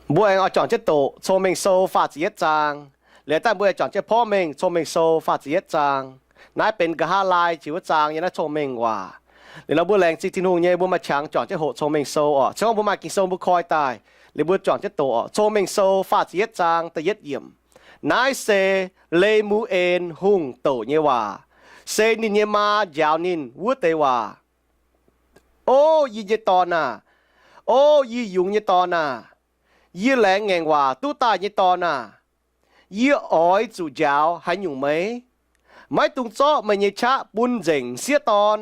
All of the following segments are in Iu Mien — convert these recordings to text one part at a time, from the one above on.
Mbuo aengx oix juangc jienv doqc Cong-Mengh Sou faah ziepc yietv zaang. Liuz daaih mbuo aengx juangc jienv Porv Mengh Cong-Mengh Sou faah ziepc yietv zaang. Naaiv benx nqa'haav laai jiex wuov zaang yiem naaiv Cong-Mengh Waac. Liuz nor mbuo laengz zingh Tin-Hungh nyei, mbuo maaih qangx juangc jienv hoqc Cong-Mengh Sou oc. Cingx gorngv mbuo maaih Ging-Sou mbuo koi daaih, liuz mbuo juangc jienv doqc oc. Cong-Mengh Sou faah ziepc yietv zaang da'yietv yiemc. Naaiv se Le^mu^en Hungh douc nyei waac, se ninh nyei maa njaaux ninh wuov deix waac. O yie nyei dorn aah! O yie yungz nyei dorn aah! Yie laengz ngaengc waac duqv daaih nyei dorn aah! Yie oix zuqc njaaux haaix nyungc meih? Maiv dungx zorqv meih nyei qaqv bun nzengc m'sieqv dorn.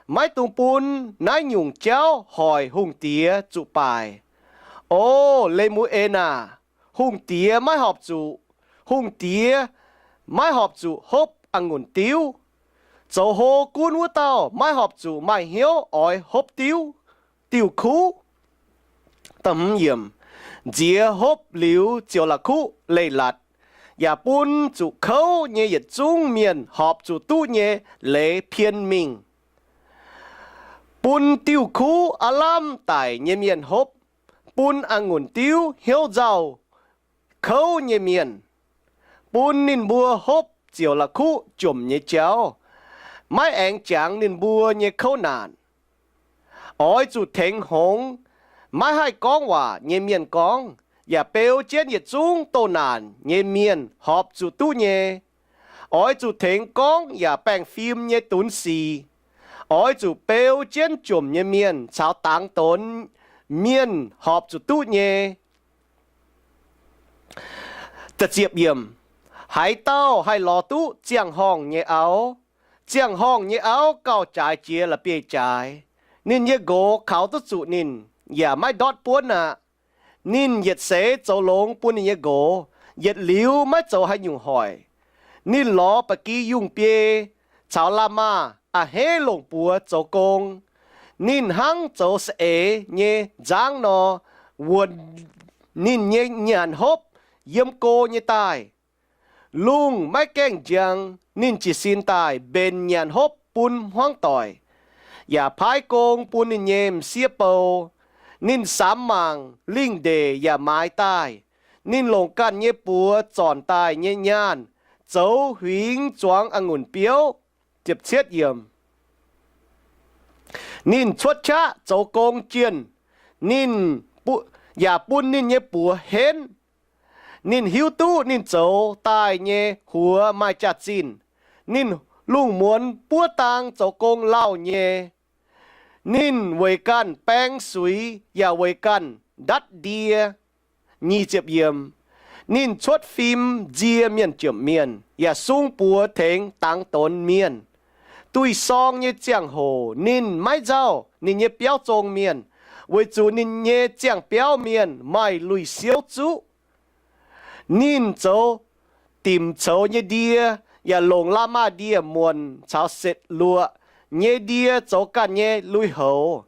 Maiv dungx bun naaiv nyungc jauv hoic hungh diex zuqc baaic. O Le^mu^en aah! Hungh diex maiv horpc zuqc, hungh diex maiv horpc zuqc hopv a'ngunc diuv. Zoux hlo gunv wuov dauh maiv horpc zuqc maaih hnyouv oix hopv diuv, diuh kuv. Nziex hopv liuz ziouc la'kuqv leiz-latc, yaac bun zuqc kouv nyei yietc zungv mienh horpc zuqc duqv nyei leiz pien mingh. Bun diuh kuv aav lamh daic nyei mienh hopv, bun a'ngunc diuv hnyouv nzauh kouv nyei mienh. Bun ninh mbuo hopv ziouc la'kuqv jomc nyei jauv, maiv aengx jangx ninh mbuo nyei kouv naanc. Oix zuqc tengx hngongx maiv haih gorngv waac nyei mienh gorngv, yaac beu jienv yietc zungv doh naanc nyei mienh horpc zuqc duqv nyei. Oix zuqc tengx gorngv yaac baengh fim nyei dunx sic. Oix zuqc beu jienv jomc nyei mienh caux dangx donx mienh horpc zuqc duqv nyei. Haaix dauh haih lorz duqv ziangh horngh nyei auv? Ziangh horngh nyei auv gauh jaaix jiex la'bieiv-jaaix. Ninh nyei nqox kaux duqv zuqc ninh, yaac maiv ndortv buonv aqv. Ninh yietc seix zoux longx bun ninh nyei nqox, yietc liuz maiv zoux haaix nyungc hoic. Ninh lorz ba'gi yungh biei caux la'maah a'hneiv longc buoz zoux gong. Ninh hnangv zoux saeng-eix nyei nzangv nor, wuonx ninh nyei nyanc hopv yiem go nyei daaih. Lungh maiv gaengh njang, ninh jiez sin daaih mbenc nyanc hopv bun hmuangv doic, yaac paaiv gong bun ninh nyei m'sieqv bou. Ninh samx mangc, lingh ndeic yaac maaiz daaih. Ninh longc ganh nyei buoz zornc daaih nyei nyaanh zoux huingx zuangx a'ngunc biouv. Ninh cuotv qaqv zoux gong jienh, ninh, yaac bun ninh nyei buoz henv. Ninh hiuv duqv ninh zoux daaih nyei huox maaih jaax-zinh. Ninh lungh muonz buov dang zoux gong lauh nyei. Ninh weic ganh baeng suix yaac weic ganh ndatv ndie. Ninh cuotv fim nzie mienh jomc mienh, yaac sung buoz tengx dangx donx mienh. Duih sorng nyei ziangh hoc ninh maiv nzauh ninh nyei biauv zong mienh, weic zuqc ninh nyei ziangh biauv mienh maaih lui-siouv zuqv. Ninh zoux dimc coux nyei ndie, yaac longc la'maah ndie-muonc caux setv luoqc nyei ndie zoux ganh nyei lui-houx.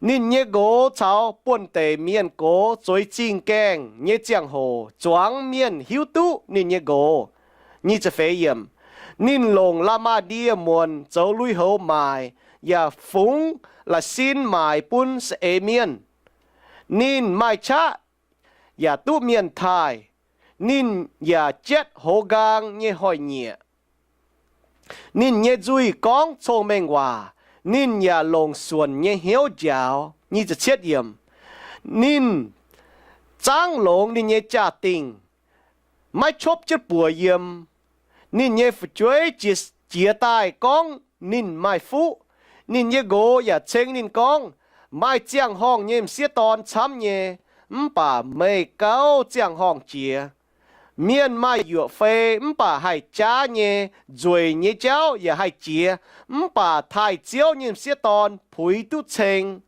Ninh nyei nqox caux buonv-deic mienh gox zueiz zingh gaengh nyei ziangh hoc zuangx mienh hiuv duqv ninh nyei nqox. Ninh longc la'maah ndie-muonc zoux lui-houx maaic, yaac fungx la'sin maaic bun saeng-eix mienh. Ninh maaih qaqv yaac duqv mienh taaih. Ninh yaac jatv hoz nqaang nyei hnoi-nyieqc. Ninh nyei nzuih gorngv cong-mengh waac. Ninh yaac longc suonc nyei hnyouv njaaux. Ninh zangv longx ninh nyei jaa-dingh, maiv copv jienv buoz yiem. Ninh nyei fu'jueiv jiez daaih gorngv ninh maaih fuqv. Ninh nyei nqox yaac ceng ninh gorngv, Maaih ziangh horngh nyei m'sieqv dorn camv nyei, mv baac meih gauh ziangh horngh jiex. Mienh maaih yuoqc fei mv baac haih jaav nyei, nzueic nyei jauv yaac haih jiex, mv baac taaih-ziouv nyei m'sieqv dorn puix duqv ceng.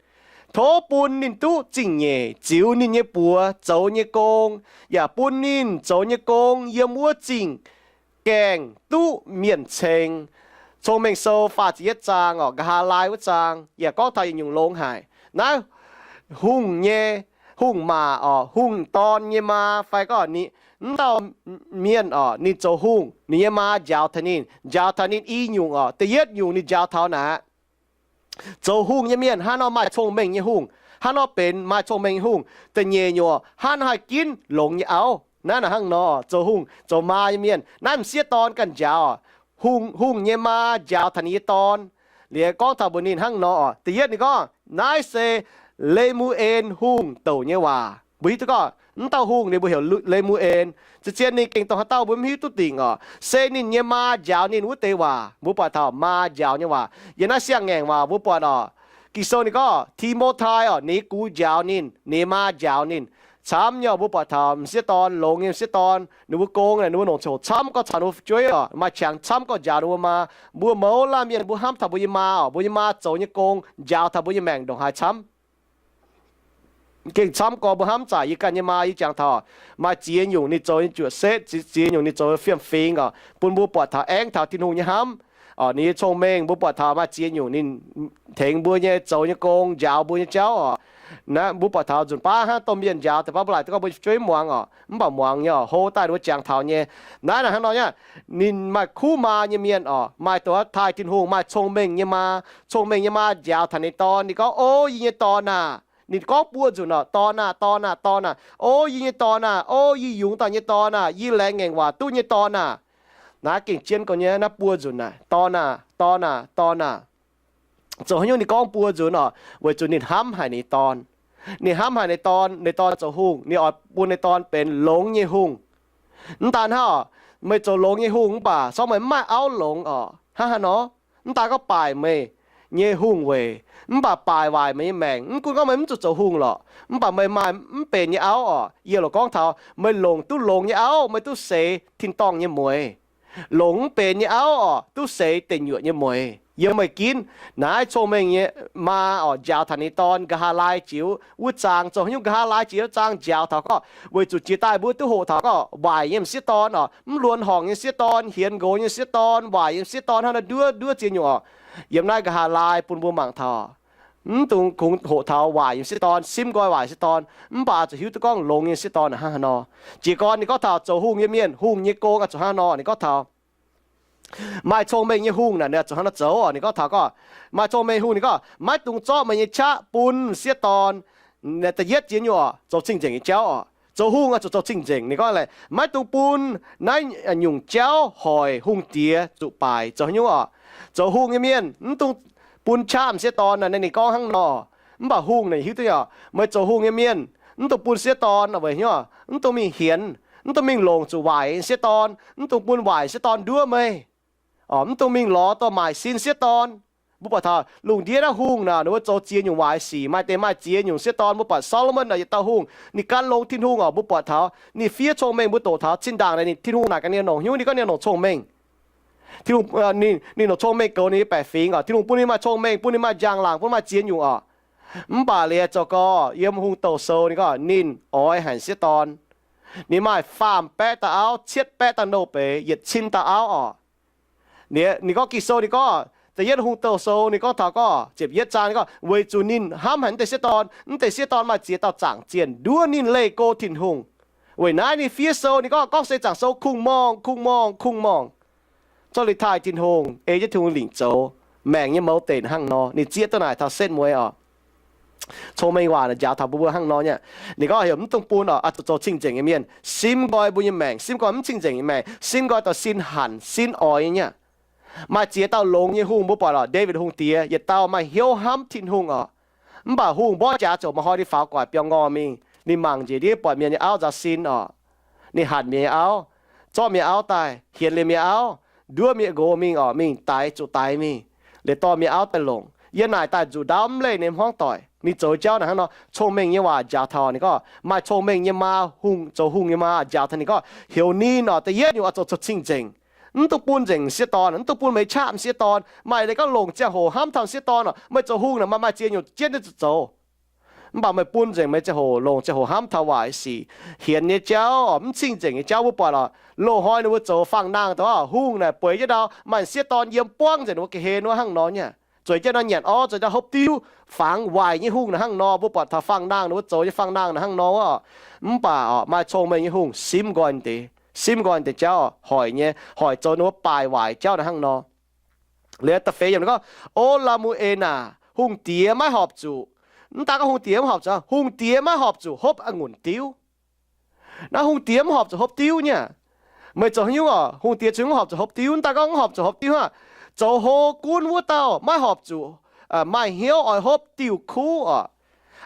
Tov bun ninh duqv zingh nyeic ziux ninh nyei buoz zoux nyei gong, yaac bun ninh zoux nyei gong yiem wuov zingh gaengh duqv mienh ceng. Cong-Mengh Sou faah ziepc yietv zaang oc, nqa'haav laai wuov zaang yaac gorngv taux yietc nyungc longx haic. Naaiv hungh nyei, hungh maac oc, hungh dorn nyei maa fai gorngv ni, mv dauh mienh oc, ninh zoux hungh, ninh nyei maa njaaux taux ninh, njaaux taux ninh i nyungc oc. Da'yietv nyungc ninh njaaux taux naaic, zoux hungh nyei mienh hnangv nor maaih cong-mengh nyei hungh. Hnangv nor benx maaih cong-mengh nyei hungh. Da'nyeic nyungc, hnangv haih ginv longx nyei auv. Naaiv naaic hnangv nor, zoux hungh zoux maa nyei mienh, naaiv m'sieqv dorn ganh njaaux. Hungh, hungh nyei maa njaaux taux ninh nyei dorn. Liuz gorngv taux mbuox ninh hnangv nor, da'yietv ninh gorngv, naaiv se Le^mu^en Hungh douc nyei waac. Mbuo hiuv duqv gorngv mv dauh hungh ninh mbuo heuc Le^mu^en. Zien-zien ninh gengh dongh haaix dauh mbuo mv hiuv duqv dingc orqc. Se ninh nyei maa njaaux ninh wuov deix waac. Mbuo buatc taux maa njaaux nyei waac yiem naaiv siang-ngaengc waac mbuo buatc orqc. Ging-Sou ninh gorngv Ti^mo^tai orqc, ninh gux njaaux ninh, ninh maa njaaux ninh. Camv nyei orqc, mbuo buatc taux m'sieqv dorn, longx nyei m'sieqv dorn, ninh mbuo gong, ninh mbuo longc ziangh hoc camv gorngv caux ninh mbuo fu'jueiv orqc, maaih qangx camv gorngv njaaux ninh mbuo maa. Mbuo mouz laanh mienh mbuo hnamv taux mbuo nyei maa orqc, mbuo nyei maa zoux nyei gong njaaux taux mbuo nyei maengc ndongc haaix camv. Gengh camv gorngv mbuo hnamv zaaic yie ganh nyei maa, yie jangx taux maaih ziex nyungc ninh zoux nyei juoqc setv, ziex nyungc ninh zoux fiem-fingx orqc, bun mbuo buatc taux aengv taux Tin-Hungh nyei hnamv. Orqc, ninh nyei cong-mengh mbuo buatc taux maaih ziex nyungc ninh tengx mbuo nyei zoux nyei gong, njaaux mbuo nyei jauv orqc. Naaiv mbuo buatc taux nzunc baav hnangv domh mienh njaaux deix baav mbuo laaic duqv gorngv mbuo fu'jueiv muangx orqc, mv baac muangx nyei orqc, hlo daaih ninh mbuo jangx taux nyei. Naaiv naaic hnangv nor nyei, ninh maaih kuv maa nyei mienh orqc, maaih dongh taaih Tin-Hungh, maaih cong-mengh nyei maa. Cong-mengh nyei maa njaaux taux ninh dorn, ninh gorngv, O yie nyei dorn aah! Ninh gorngv buo nzunc orqc, Dorn aah, dorn aah, dorn aah! O yie nyei dorn aah! O yie yungz dauh nyei dorn aah! Yie laengz ngaengc waac duqv nyei dorn aah! Naaiv gengh jienv gorx nyei, naaiv buo nzunc naaic, Dorn aah, dorn aah, dorn aah! Zoux haaix nyungc ninh gorngv buo nzunc orqc? Weic zuqc ninh hnamv haic ninh dorn. Ninh hnamv haic ninh dorn, ninh dorn zoux hungh, ninh oix bun ninh dorn benx longx nyei hungh. Mv daan hnangv orqc, meih zoux longx nyei hungh mv baac sorng meih mv maaih auv longx orqc, hnangv haaix nor? Mv daan gorngv baaic meih nyei hungh weic, mv baac baaic waaic meih nyei maengc. Mv gunv gorngv meih mv zuqc zoux hungh lorqc, mv baac meih maaih mv benx nyei auv orqc. Yie loc gorngv taux meih longc duqv longx nyei auv, meih duqv seix tin-dorngh nyei mueix. Longc mv benx nyei auv orqc, duqv seix deic nyuoqc nyei mueix. Yiem meih ginv naaiv cong-mengh nyei maa orqc, njaaux taux ninh dorn nqa'haav laai jiex wuov zaang. Zoux haaix nyungc nqa'haav laai jiex wuov zaang njaaux taux gorngv, weic zuqc jiex daaih mbuo duqv hoqc taux gorngv waaic nyei m'sieqv dorn orqc, mv luonx horngc nyei m'sieqv dorn, hienx nqox nyei m'sieqv dorn, waaic nyei m'sieqv dorn hnangv naaiv nduov nduov ziex nyungc orqc. Yiem naaiv nqa'haav laai bun mbuo mangc taux, mv dungx kungx hoqc taux waaic nyei m'sieqv dorn, simv nqoi waaic m'sieqv dorn, mv baac zuqc hiuv duqv gorngv longx nyei m'sieqv dorn hnangv haaix nor. Jiez gorn ninh gorngv taux zoux hungh nyei mienh, hungh nyei gong oix zuqc hnangv haaix nor. Ninh gorngv taux maaih cong-mengh nyei hungh naaic, ninh zuqc hnangv haaix nor zoux orqc? Ninh gorngv taux gorngv, maaih cong-mengh hungh ninh gorngv, maiv dungx zorqv meih nyei qaqv bun m'sieqv dorn. Da'yietv ziex nyungc orqc, zoux cing-nzengc nyei jauv orqc. Zoux hungh oix zuqc zoux cing-nzengc. Ninh gorngv leh, maiv dungx bun naaiv nyungc jauv hoic hungh diex zuqc baaic. Zoux haaix nyungc orqc? Zoux hungh nyei mienh mv dungx bun qaqv m'sieqv dorn naaic. Ninh gorngv hnangv nor. Mv baac hungh naaic hiuv duqv orqc, meih zoux hungh nyei mienh mv dungx bun sieqv dorn weic hnyouv, mv dungx mingh hienx, mv dungx mingh longc zuqc waaic sieqv dorn, mv dungx bun waaic sieqv dorn nduov meih. Mv dungx mingh lorz dorh maaic sin sieqv dorn. Mbuo buatc taux lungh ndiev naaiv hungh naaic, ninh mbuo zoux ziex nyungc waaic sic. Maaih deix maaih ziex nyungc sieqv dorn. Mbuo buatc Saa^lo^morn naaic yietc dauh hungh, ninh gan longx Tin-Hungh orqc. Mbuo buatc taux ninh fiev cong-mengh, mbuo doqc taux zinh ndaangc naaic ninh, Tin-Hungh naaic ganh ninh longc hnyouv, ninh gorngv ninh longc cong-mengh. Tin-Hungh, ninh, ninh longc cong-mengh goux ninh nyei baeqc fingx orqc. Tin-Hungh bun ninh maaih cong-mengh, bun ninh maaih njang-laangc, bun maaih ziex nyungc orqc. Mv baac liuz zoux gorx, yiem hungh douh sou ninh gorngv ninh oix haic sieqv dorn. Ninh maaih faam baeqv dauh auv, cietv baeqv dauh nouh beiz, yietc cin dauh auv orqc. Ninh gorngv Ging-Sou ninh gorngv, da'yietv hungh douh sou ninh gorngv taux gorngv ziepc yietv zaang ninh gorngv, weic zuqc ninh hnamv haic mv deix sieqv dorn, mv deix sieqv dorn maaih ziex dauh zaangc zienh nduov ninh leih go Tin-Hungh. Weic naaiv ninh fiev sou ninh gorngv, gorngv seix zaangc sou kungx-morngh, kungx-morngh, kungx-morngh. Zorqv liuz taaih Tin-Hungh, ei jienv Tin-Hungh lingc zoux, maengc nyei mouz deic hnangv nor. Ninh zieqv duqv naaic taux setv mueiz orqc. Cong-mengh waac njaaux taux mbuo mbuo hnangv nor nyei. Ninh gorngv heuc mv dungx bun orqc, oix zuqc zoux cing-nzengc nyei mienh, simv nqoi mbuo nyei maengc, simv nqoi mv cing-nzengc nyei maengc, simv nqoi dorh sin hanc sin oix nyei. Maaih ziex dauh longx nyei hungh mbuo buatc orqc, Ndaawitv Hungh Diex yietc dauh maaih hnyouv hnamv Tin-Hungh orqc. Mv baac hungh mborqv jaax ziouc maaih hnoi ninh faaux gu'nguaaic biaux ngorh mingh, ninh mangc njiec ndiev buatc mienh nyei auv nzaaux sin orqc. Ninh hanc mienh nyei auv, zorqv mienh auv daaih, hienx liuz mienh auv, nduov mienh nqox mingh orqc, mingh daix zuqc daix mingh, liuz dorh mienh auv daaih longc. Yiem naaic daaih nzuqc ndaauv mv leih nyei hmuangv doic. Ninh zoux jauv naaic hnangv nor. Cong-mengh nyei waac njaaux taux ninh gorngv, maaih cong-mengh nyei maa, hungh zoux hungh nyei maa njaaux taux ninh gorngv, heuc ninh orqc, da'yietv nyungc oix zoux zoux cing-nzengc. Mv dungx bun nzengc m'sieqv dorn, mv dungx bun meih qaqv m'sieqv dorn. Maaih leiz gorngv longc ziangh hoc hnamv taux m'sieqv dorn orqc, meih zoux hungh naaic maaih maaih ziex nyungc jienv ninh zuqc zoux. Mv baac meih bun nzengc meih ziangh hoc, longc ziangh hoc hnamv taux waaic sic, hienx nyei jauv, mv cing-nzengc nyei jauv. Mbuo buatc orqc, loz-hnoi ninh mbuo zoux faang-nangh dongh hungh naaic bueix jienv ndau, maaih m'sieqv dorn yiem buangv nzengc ninh mbuo ga'hlen wuov hnangv nor nyei. Zueiz jienv nor nyanc orv, zueiz jienv hopv diuv, fangx waaic nyei hungh naaic hnangv nor. Mbuo buatc taux faang-nangh ninh mbuo zoux nyei faang-nangh naaic hnangv nor orqc. Mv baac orqc, maaih cong-mengh nyei hungh simv nqoi deix, simv nqoi deix jauv, hoic nyei, hoic zoux ninh mbuo baaic waaic jauv naaic hnangv nor. Liuz da'feix yiemc ninh gorngv, O Laa^mu^en aah! Hungh Diex maiv horpc zuqc Mv daaih gorngv hungh diex mv horpc zuqc, hungh diex maiv horpc zuqc hopv a'ngunc diuv. Naaiv hungh diex mv horpc zuqc hopv diuv nyei. Meih zoux haaix nyungc oc? Hungh diex zoux haaix nyungc horpc zuqc hopv diuv? Mv daaih gorngv mv horpc zuqc hopv diuv hnangv. Zoux hlo gunv wuov dauh maiv horpc zuqc maaih hnyouv oix hopv diuv kuv oc.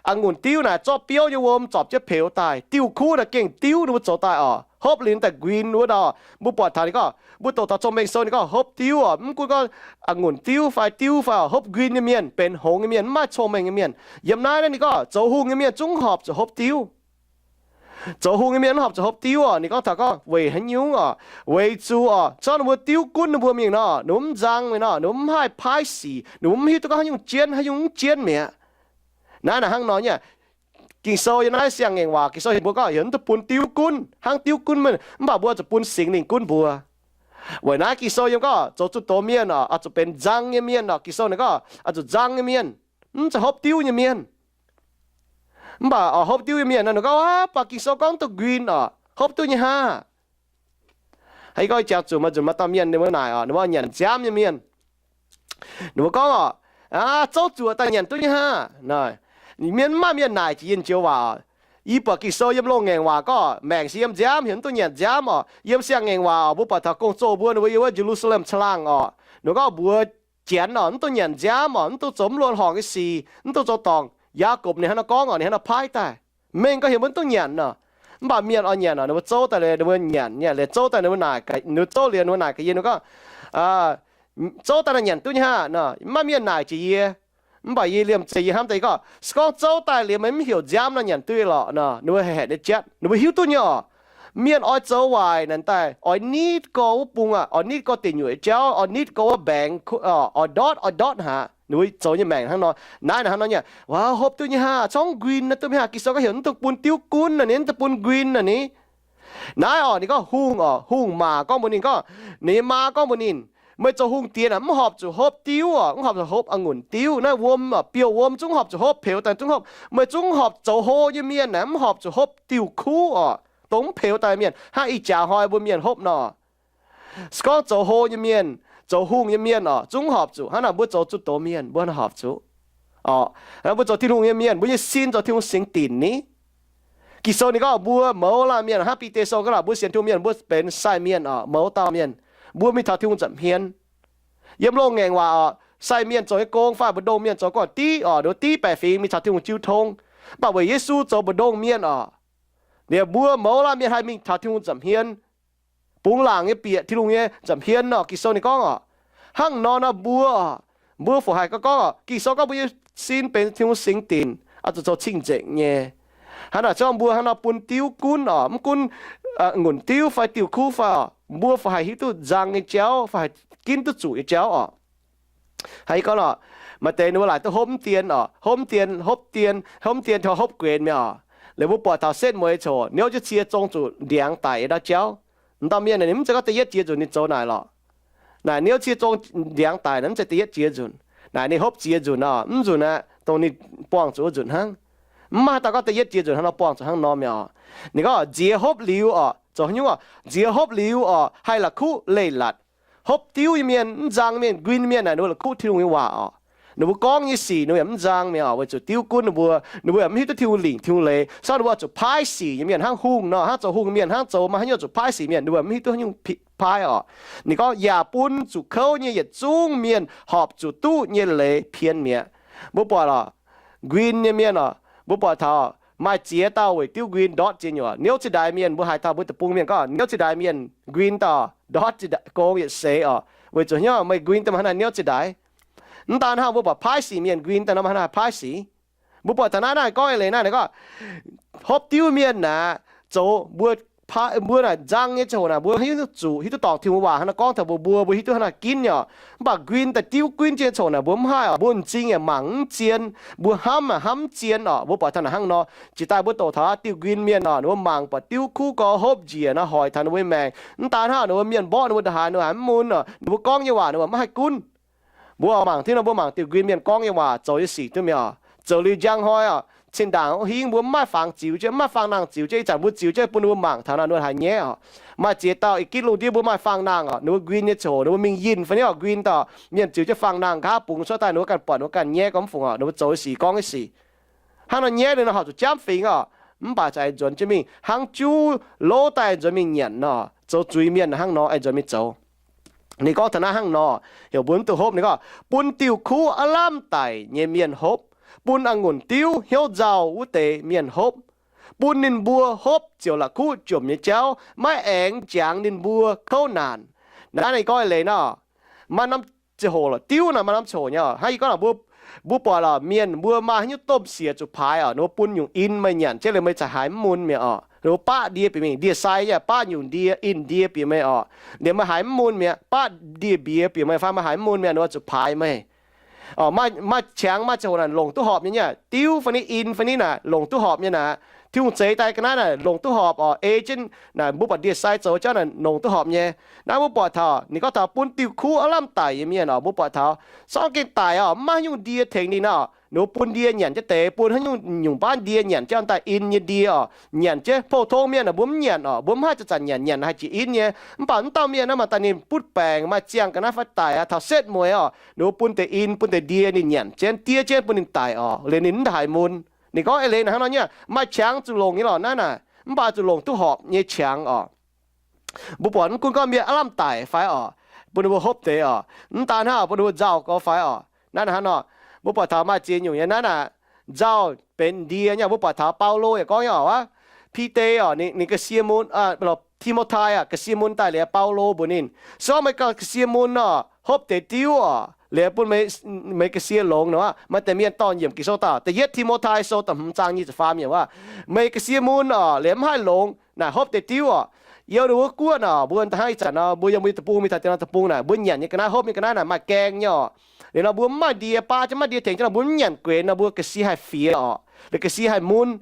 A'ngunc diuv naaic zorqv biouv nyei wuom zorpc jienv peux daaih. Diuv kuv naaic gengh diuv ninh mbuo zoux daaih oc. Hopv liuz daaih nquin wuov dauh. Mbuo buatc taux ninh gorngv, mbuo doqc taux Cong-Mengh Sou ninh gorngv hopv diuv oc, mv gunv gorngv a'ngunc diuv fai diuv fai oc, hopv nquin nyei mienh, benx hngongx nyei mienh, mv maaih cong-mengh nyei mienh. Yiem naaiv ninh gorngv zoux hungh nyei mienh zungv horpc zuqc hopv diuv. Zoux hungh nyei mienh mv horpc zuqc hopv diuv oc. Ninh gorngv taux gorngv weic haaix nyungc oc? Weic zuqc oc, zorqv ninh mbuo diuv gunv ninh mbuo mingh nor, ninh mbuo mv nzang mingh nor, ninh mbuo mv haih paaiv sic, ninh mbuo mv hiuv duqv gorngv haaix nyungc jienv, haaix nyungc mv jienv mi'aqv. Naaiv naaic hnangv nor nyei. Ging-Sou yiem naaiv siang-ngaengc waac, Ging-Sou heuc mbuo gorngv heuc mv duqv bun diuv gunv, hnangv diuv gunv mienh, mv baac mbuo zuqc bun Singx Lingh gunv mbuo. Weic naaiv Ging-Sou yiem gorngv zoux zunh doz mienh oc, oix zuqc benx nzang nyei mienh oc. Ging-Sou ninh gorngv oix zuqc nzang nyei mienh, mv zeiz hopv diuv nyei mienh. Mv baac oix hopv diuv nyei mienh nor, ninh gorngv, mv baac Ging-Sou gorngv duqv nquin oc, hopv duqv nyei hnangv. Haaix gorngv jangx zuqc maaih nzunc maaih dauh mienh ninh mbuo naaic oc, ninh mbuo nyanc nziaamv nyei mienh. Ninh mbuo gorngv oc, zouv zuoqc daaih nyanc duqv nyei hnangv. Mienh mv maaih mienh naaic jiex yinh joux waac oc. Yie buatc Ging-Sou yiem loz-ngaengc waac gorngv maengc se yiem nziaamv, heuc mv duqv nyanc nziaamv oc. Yiem siang-ngaengc waac oc, mbuo buatc taux gong-zoh mbuo ninh mbuo yiem wuov Ye^lu^saa^lem caangh laangh oc, ninh mbuo gorngv mbuox Janx oc, mv dungx nyanc nziaamv oc, mv dungx zoux mv luonx horngc nyei sic, mv dungx zoux dorngc. Yaakopv ninh hnangv nor gorngv oc, ninh hnangv nor paaiv daaih. Mengh gorngv heuc mbuo mv dungx nyanc oc. Mv baac mienh oix nyanc oc, ninh mbuo zouv daaih liuz ninh mbuo nyanc nyei, liuz zouv daaih ninh mbuo naaic, ninh mbuo zouv liuz ninh mbuo naaic gaax yie, ninh gorngv, zouv daaih naaic nyanc duqv nyei hnangv nor, mv maaih mienh naaic jiex yie. Mv baac yie liemh zeih yie hnamv daaih yie gorngv, se gorngv zouv daaih liuz meih mv heuc nziaamv nor nyanc duqv nyei lorqc nor, ninh mbuo haeqv haeqv nyei jatv. Ninh mbuo hiuv duqv nyei oc. Mienh oix zoux waaic naaic daaih oix nitv gorx wuov bung aqv, oix nitv gorx deic nyuoqc nyei jauv, oix nitv gorx wuov mbaengx, oix ndortv oix ndortv haic. Ninh mbuo zoux nyei maengc hnangv nor. Naaiv naaic hnangv nor nyei, waac hopv duqv nyei hnangv, corc nquin naaiv duqv mingh hnangv. Ging-Sou gorngv heuc mv dungx bun diuv gunv naaic, ninh mv dungx bun nquin naaic ni. Naaiv oc, ninh gorngv hungh oc, hungh maac gorngv mbuox ninh, gorngv ninh nyei maa gorngv mbuox ninh, meih zoux hungh diex naaic mv horpc zuqc hopv diuv oc, mv horpc zuqc hopv a'ngunc diuv. Naaiv wuom oc, biouv wuom zungv horpc zuqc hopv, peux daaih zungv hopv. Meih zungv horpc zoux hlo nyei mienh naaic mv horpc zuqc hopv diuv kuv oc, dongh mv peux daaih mienh, hnangv ih jaax hnoi mbuo mienh hopv nor. Se gorngv zoux hlo nyei mienh, zoux hungh nyei mienh oc, zungv horpc zuqc. Hnangv naaic mbuo zoux zunh doz mienh mbuo hnangv horpc zuqc oc. Mbuo zoux Tin-Hungh nyei mienh, mbuo nyei sin zoux Tin-Hungh singx dinc ni. Ging-Sou ninh gorngv mbuo mouz laanh mienh hnangv Bide Sou gorngv, mbuo sienx Tin-Hungh mienh mbuo benx sai mienh oc, mouz dauh mienh. Mbuo mingh taux Tin-Hungh nza'hmien. Yiem loz-ngaengc waac oc, sai mienh zoux nyei gong fai mbu'ndongx mienh zoux gong div oc, ninh div baeqc fingx mingh taux Tin-Hungh jiu tong. Mv baac weic Yesu zoux mbu'ndongx mienh oc, liuz mbuo mouz laanh mienh haih mingh taux Tin-Hungh nza'hmien, bungx laangc nyei bieqc Tin-Hungh nyei nza'hmien nor. Ging-Sou ninh gorngv oc, hnangv nor nor mbuo oc, mbuo fungc haih gorngv oc, Ging-Sou gorngv mbuo nyei sin benx Tin-Hungh singx dinc, oix zuqc zoux cing-nzengc nyei. Hnangv naaic se gorngv mbuo hnangv nor bun diuv gunv oc, mv gunv a'ngunc diuv fai diuv kuv fai oc, mbuo fungc haih hiuv duqv nzang nyei jauv fai haih ginv duqv zuqc nyei jauv oc. Haaix gorngv oc, maaih deix ninh mbuo laaic duqv hopv mv dien oc, hopv mv dien, hopv dien, hopv mv dien taux hopv guenx mi'aqv oc. Liuz mbuo buatc taux setv mueiz coc niouv jienv cie zong zuqc ndiangx daic nyei ndau jauv. M'dauh mienh ninh mv zeiz gorngv da'yietv jiex nzunc ninh zoux naaic lorqc. Naaic niouv cie zong ndiangx daic naaic mv zeiz da'yietv jiex nzunc. Naaic ninh hopv ziex nzunc oc, mv nzunc aqv, dongh ninh buangh zuqc wuov nzunc hnangv. Mv maaih dauh gorngv da'yietv jiex nzunc hnangv nor buangh zuqc hnangv nor mi'aqv oc. Ninh gorngv nziex hopv liuz oc, zoux haaix nyungc oc? Nziex hopv liuz oc, haih la'kuqv leiz-latc. Hopv diuv nyei mienh, mv nzang mienh, nquin mienh naaic ninh mbuo la'kuqv Tin-Hungh nyei waac oc. Ninh mbuo gorngv nyei sic ninh mbuo yaac mv nzang mi'aqv oc, weic zuqc diuv gunv ninh mbuo, ninh mbuo yaac mv hiuv duqv Tin-Hungh lingc Tin-Hungh leiz. Sorng ninh mbuo oix zuqc paaiv sic nyei mienh hnangv hungh nor, hnangv zoux hungh nyei mienh, hnangv zoux maaih haaix nyungc zuqc paaiv sic mienh, ninh mbuo yaac mv hiuv duqv haaix nyungc paaiv oc. Ninh gorngv yaac bun zuqc kouv nyei yietc zungv mienh horpc zuqc duqv nyei leiz pien mi'aqv. Mbuo buatc oc, nquin nyei mienh oc, mbuo buatc taux maaih ziex dauh weic diuv nquin ndortv ziex nyuoqc. Niouv zinh ndaix mienh mbuo haiz taux mbuo deic-bung mienh gorngv niouv zinh ndaix mienh nquin dauh ndortv gong yietc seix oc. Weic zuqc hnyouv meih nquin daaih maaih hnangv naaiv niouv zinh ndaix. Mv daan hnangv, mbuo buatc paaiv sic mienh nquin daaih nor maaih hnangv naaiv paaiv sic. Mbuo buatc taux naaiv naaiv gorngv eix leiz naaiv gorngv hopv diuv mienh naaic zoux mbuo mbuo naaic nzang nyei ziangh hoc naaic mbuo hiuv duqv zuqc, hiuv duqv dorngc Tin-Hungh waac hnangv naaiv gorngv taux mbuo, mbuo hiuv duqv hnangv naaiv ginv nyei oc. Mv baac nquin daaih diuv gunv jienv ziangh hoc naaic mbuo mv haih oc, mbuo m'zing yaac mangc mv zien, mbuo hnamv yaac hnamv mv zien oc. Mbuo buatc taux naaic hnangv nor, jiex daaih mbuo doqc taux diuv nquin mienh oc, ninh mbuo mangc buatc diuv kuv gorx hopv njiec nor hoic taux ninh mbuo nyei maengc. Mv daan hnangv, ninh mbuo mienh mborqv ninh mbuo ndongc haaix ninh mbuo haiz mv mun oc, ninh mbuo gorngv nyei waac ninh mbuo mv haih gunv. Mbuo oix mangc tiv nor mbuo mangc diuv nquin mienh gorngv nyei waac, zoux nyei sic duqv mi'aqv oc. Zoux liuz njang hnoi oc, cin-ndaangc hingv mbuo mv maaih fangx ziux jienv, mv maaih fang nangh ziux jienv, ih zanc mbuo ziux jienv bun ninh mbuo mangc taux nor ninh mbuo haiz nyaiv oc. Maaih ziex dauh ih ginv lungh ndiev mbuo maaih fang nangh oc, ninh mbuo nquin nyei ziangh hoc ninh mbuo mingh yinh fai niouv oc, nquin dauh mienh ziux jienv fang nangh nqa'haav bungx cuotv daaih ninh mbuo ganh buatc ninh mbuo ganh nyaiv gorngv mv fungc oc, ninh mbuo zoux nyei sic gorngv nyei sic. Hnangv nor nyei ninh nor horpc zuqc jamv fingx oc. Mv baac za'eix nzuonx jienv mingh hnangv juv lov daaih nzuonx mingh nyanc nor, zoux zuiz mienh hnangv nor aqv nzuonx mingh zoux. Ninh gorngv taux naaiv hnangv nor, heuc mbuo mv duqv hopv. Ninh gorngv, bun diuh kuv aav lamh daic nyei mienh hopv, bun a'ngunc diuv hnyouv nzauh wuov deix mienh hopv, bun ninh mbuo hopv ziouc la'kuqv jomc nyei jauv, maiv aengx jangx ninh mbuo kouv naanc. Naaiv ninh gorngv eix leiz nor, maaih norm ziangh hoc lorqc, diuv naaic maaih norm ziangh hoc nyei oc. Hnangv yie gorngv, mbuo buatc lorqc, mienh mbuo maaih haaix nyungc domh siec zuqc paaix oc, ninh mbuo bun nyungc in meih nyanc jienv liuz meih cingx haiz mv mun mi'aqv oc. Ninh mbuo baqv ndie bieqc mingh, ndie-sai yaac baqv nyungc ndie, in ndie bieqc meih oc. Liemh meih haiz mv mun mi'aqv, baqv ndie-mbiex bieqc meih fai meih haiz mv mun mi'aqv, ninh mbuo zuqc paaix meih. Maaih qangx maaih ziangh hoc naaic longc duqv horpc nyei, diuv fai ni, in fai ni naaic longc duqv horpc nyei naaic. Tin-Hungh zeix daaih ga'naaiv naaic longc duqv horpc oc. Ei jienv naaic mbuo buatc ndie-sai zoux jauv naaic longc duqv horpc nyei. Naaiv mbuo buatc taux ninh gorngv taux bun diuh kuv aav lamh daic nyei mienh oc, mbuo buatc taux sorng gengh daic oc, maiv haaix nyungc ndie tengx ninh oc. Ninh mbuo bun ndie nyanc jienv deix, bun haaix nyungc nyungc baav ndie nyanc jienv daaih, in nyei ndie oc, nyanc jienv. Pou-tong mienh naaic mbuo mv nyanc oc, mbuo mv haih zanc-zanc nyanc, nyanc haih jiex in nyei. Mv baac mv dauh mienh naaiv maaih daaih ninh butv baengc maaih ziangh ga'naaiv fai daic aqv, taux setv mueiz oc, ninh mbuo bun deix in bun deix ndie ninh nyanc jienv, diev jienv bun ninh daic oc, liuz ninh mv haiz mun. Ninh gorngv eix leiz naaic hnangv nor nyei, maaih qangx zuqc longc nyei lorqc naaiv naaic, mv baac zuqc longc duqv horpc nyei qangx oc. Mbuo buatc mv gunv gorngv mienh aav lamh daic fai oc, bun ninh mbuo hopv deix oc, mv daan hnangv bun ninh mbuo nzauh gau fai oc. Naaiv naaic hnangv nor, mbuo buatc taux maaih ziex nyungc nyei naaiv naaic, nzauh benx ndie nyei. Mbuo buatc taux Baulo yaac gorngv nyei oc, Bide oc, ninh ga'sie mun, Ti^mo^tai oc, ga'sie mun daaih liuz Baulo mbuox ninh, se gorngv meih ga'sie mun oc, hopv deix diuv oc, liuz bun meih ga'sie longx nor, maaih deix mienh dorh nyiemc Ging-Sou daaih, da'yietv Ti^mo^tai Sou da'hmz zaang nyic ziepc faam yiemc wuov, meih ga'sie mun oc, liuz mv haih longx naaic, hopv deix diuv oc. Yiem ninh wuov guoqv naaic, mbuo hnangv ih zanc nor, mbuo yiem mbuo nyei deic-bung, mingh taux deix norm deic-bung naaic, mbuo nyanc nyei ga'naaiv, hopv nyei ga'naaiv naaic maaih gaeng nyei oc. Liuz nor mbuo mv maaih ndie baav jienv, mv maaih ndie tengx jienv nor, mbuo mv nyanc gueix nor, mbuo ga'sie haih fiex oc, liuz ga'sie haih mun.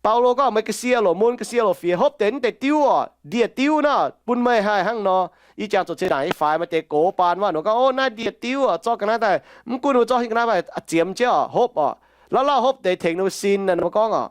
Baulo gorngv meih ga'sie loc mun, ga'sie loc fiex, hopv deix naaiv deix diuv oc, ndie-diuv naaic bun meih haih hnangv nor. Ih jangx zoux zinh ndaangc nyei faix maaih deix gox baan wuov, ninh gorngv, Ov, naaiv ndie-diuv oc, zorqv ga'naaiv daaih. Mv gunv ninh mbuo zorqv ga'naaiv daaih ziemx jienv oc, hopv oc, lauh lauh hopv deix tengx ninh mbuo sin, ninh mbuo gorngv oc.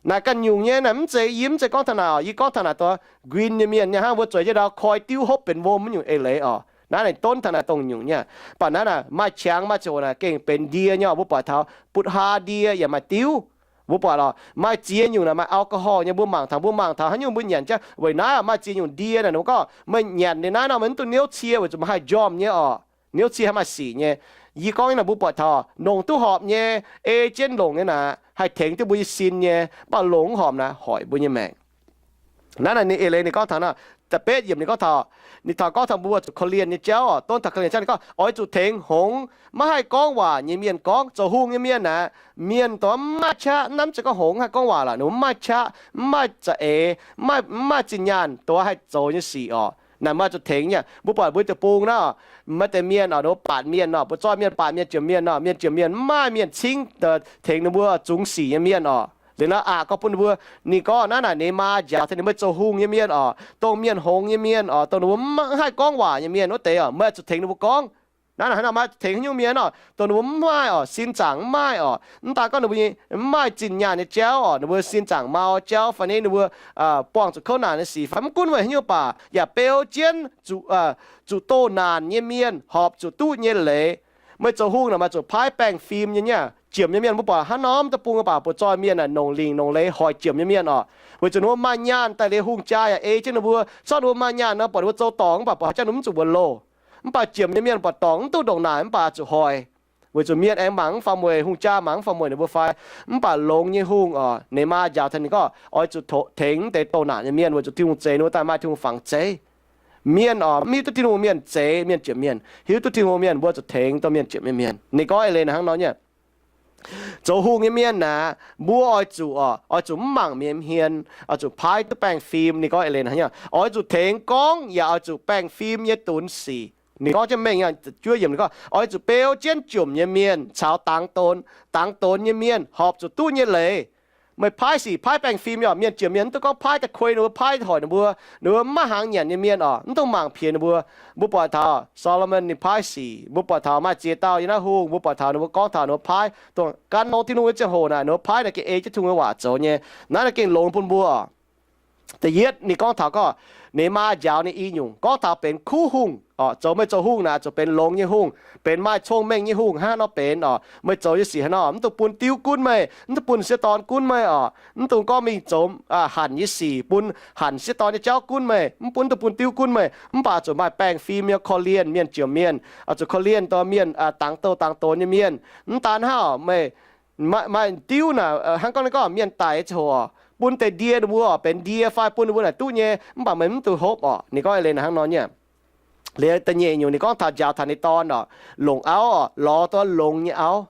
Naaic ganh nyungc nyei naaic, mv zeiz, yie mv zeiz gorngv taux naaic oc, yie gorngv taux naaic dongh nquin nyei mienh nyei hnangv, mbuo zueiz jienv ndau koi diuv hopv benx wuom wuov nyungc eix leiz oc. Naaiv naaic donv taux naaic dongh nyungc nyei. Mv baac naaiv naaic maaih qangx maaih ziangh hoc naaic gengh benx ndie nyei oc. Mbuo buatc taux butv haa ndie yaac maaih diuv. Mbuo buatc oc, maaih ziex nyungc naaic maaih alcohol nyei. Mbuo mangc taux, mbuo mangc taux haaix nyungc mbuo nyanc jienv weic naaiv maaih ziex nyungc ndie naaic, ninh mbuo gorngv meih nyanc liuz naaiv nor meih mv duqv niouv cie weic zuqc meih haih njormh nyei oc. Niouv cie haih maaih sic nyei. Yie gorngv naaic mbuo buatc taux longc duqv horpc nyei, ei jienv longc nyei naaic haih tengx duqv mbuo nyei sin nyei, mv baac longc mv horpc naaic hoic mbuo nyei maengc. Naaiv naaic ninh eix leiz ninh gorngv taux naaic, da'betv yiemc ninh gorngv taux, ninh taux gorngv taux mbuo zuqc korv-lienh nyei jauv oc, donv taux korv-lienh jauv ninh gorngv oix zuqc tengx hngongx maiv haih gorngv waac nyei mienh gorngv. Zoux hungh nyei mienh naaic, mienh dongh mv maaih qaqv, mv zeiz gorngv hngongx haih gorngv waac lorqc, ninh mbuo mv maaih qaqv, mv maaih za'eix, mv maaih zinh nyaanh dongh haih zoux nyei sic oc. Naaic maaih zuqc tengx nyei. Mbuo buatc mbuo deic-bung naaic, maaih deix mienh oc, ninh mbuo baatc mienh nor, mbuo zoih mienh baatc mienh, jomc mienh nor, mienh jomc mienh mv maaih mienh cingv tengx ninh mbuo zungx sic nyei mienh oc. Liuz naaiv aqc gorngv bun ninh mbuo, ninh gorngv naaiv naaic ninh maa njaaux taux ninh mbuo zoux hungh nyei mienh oc, dongh mienh hngongx nyei mienh oc, dongh ninh mbuo mv haih gorngv waac nyei mienh wuov deix oc, meih zuqc tengx ninh mbuo gorngv. Naaiv naaic hnangv naaic maaih zuqc tengx haaix nyungc mienh oc, dongh ninh mbuo mv maaih oc, sin zaangc mv maaih oc, mv daan gorngv ninh mbuo mv maaih zinh nyaanh nyei jauv oc, ninh mbuo sin zaangc mau jauv fai ni ninh mbuo buangh zuqc kouv naanc nyei sic fai mv gunv weic haaix nyungc baac yaac beu jienv zuqc doh naanc nyei mienh, horpc zuqc duqv nyei leiz. Meih zoux hungh naaic maaih zuqc paaiv baengh fim nyei nyei. Jomc nyei mienh mbuo buatc hnangv norm deic-bung baac buoz-zoih mienh naaic nongc lingc nongc leiz hoic jomc nyei mienh oc, weic zuqc ninh mbuo maaih nyaanh daaih liuz hungh jaa yaac ei jienv ninh mbuo. Corc ninh mbuo maaih nyaanh nor buatc ninh mbuo zoux dorngc mv baac buatc haaix jauv ninh mbuo mv zuqc mbuox loh. Mv baac jomc nyei mienh buatc dorngc mv duqv ndongc naaic mv baac zuqc hoic, weic zuqc mienh aengx mangc mv faaux mueic, hungh jaa mangc mv faaux mueic ninh mbuo fai. Mv baac longx nyei hungh oc, ninh maa njaaux taux ninh gorngv oix zuqc tengx deix doh naanc nyei mienh weic zuqc Tin-Hungh zeix ninh mbuo daaih maaih Tin-Hungh fangx zeiv. Mienh oc, mv hiuv duqv Tin-Hungh mienh zeix mienh jomc mienh, hiuv duqv Tin-Hungh mienh mbuo zuqc tengx dongh mienh jomc nyei mienh. Ninh gorngv eix leiz naaic hnangv nor nyei. Zoux hungh nyei mienh naaic, mbuo oix zuqc oc, oix zuqc mv mangc mienh hmien, oix zuqc paaiv duqv baengh fim. Ninh gorngv eix leiz hnangv nor, oix zuqc tengx gorngv yaac oix zuqc baengh fim nyei dunx sic. Ninh gorngv jienv mengh nyei, juov yiemc ninh gorngv oix zuqc beu jienv jomc nyei mienh caux dangx donx, dangx donx nyei mienh horpc zuqc duqv nyei leiz. Meih paaiv sic paaiv baengh fim nyei oc, mienh jomc mienh mv dungx gorngv paaiv daaih kuei ninh mbuo, paaiv hoic ninh mbuo, ninh mbuo mv maaih hnaangx nyanc nyei mienh oc, mv dungx mangc piex ninh mbuo. Mbuo buatc taux Solomon ninh paaiv sic, mbuo buatc taux maaih ziex dauh yiem naaiv hungh, mbuo buatc taux ninh mbuo gorngv taux ninh mbuo paaiv, dongh gan longx Tin-Hungh nyei ziangh hoc naaic ninh mbuo paaiv naaic gengh ei jienv Tin-Hungh nyei waac zoux nyei. Naaiv naaic gengh longx bun mbuo oc. Da'yietv ninh gorngv taux gorngv, ninh maa njaaux ninh i nyungc gorngv taux benx kuv hungh oc. Zoux meih zoux hungh naaic zuqc benx longx nyei hungh, benx maaih cong-mengh nyei hungh hnangv nor benx oc. Meih zoux nyei sic hnangv nor, mv dungx bun diuv gunv meih, mv dungx bun sieqv dorn gunv meih oc. Mv dungx gorngv mingh zoux hanc nyei sic bun hanc sieqv dorn nyei jauv gunv meih, mv bun, mv dungx bun diuv gunv meih. Mv baac zuqc maaih baengh fim nyei korv-lienh mienh jomc mienh, zuqc korv-lienh dongh mienh dangx douz dangx donx nyei mienh. Mv daan hnangv, meih maaih diuv naaic, hnangv gorngv ninh gorngv mienh daic ziangh hoc, bun deix ndie ninh mbuo benx ndie fai bun ninh mbuo naaic duqv nyei, mv baac meih mv dungx hopv oc. Ninh gorngv eix leiz naaic hnangv nor nyei. Liuz da'nyeic nyungc ninh gorngv taux njaaux taux ninh dorn oc, longc auv oc, lorz duqv longx nyei auv.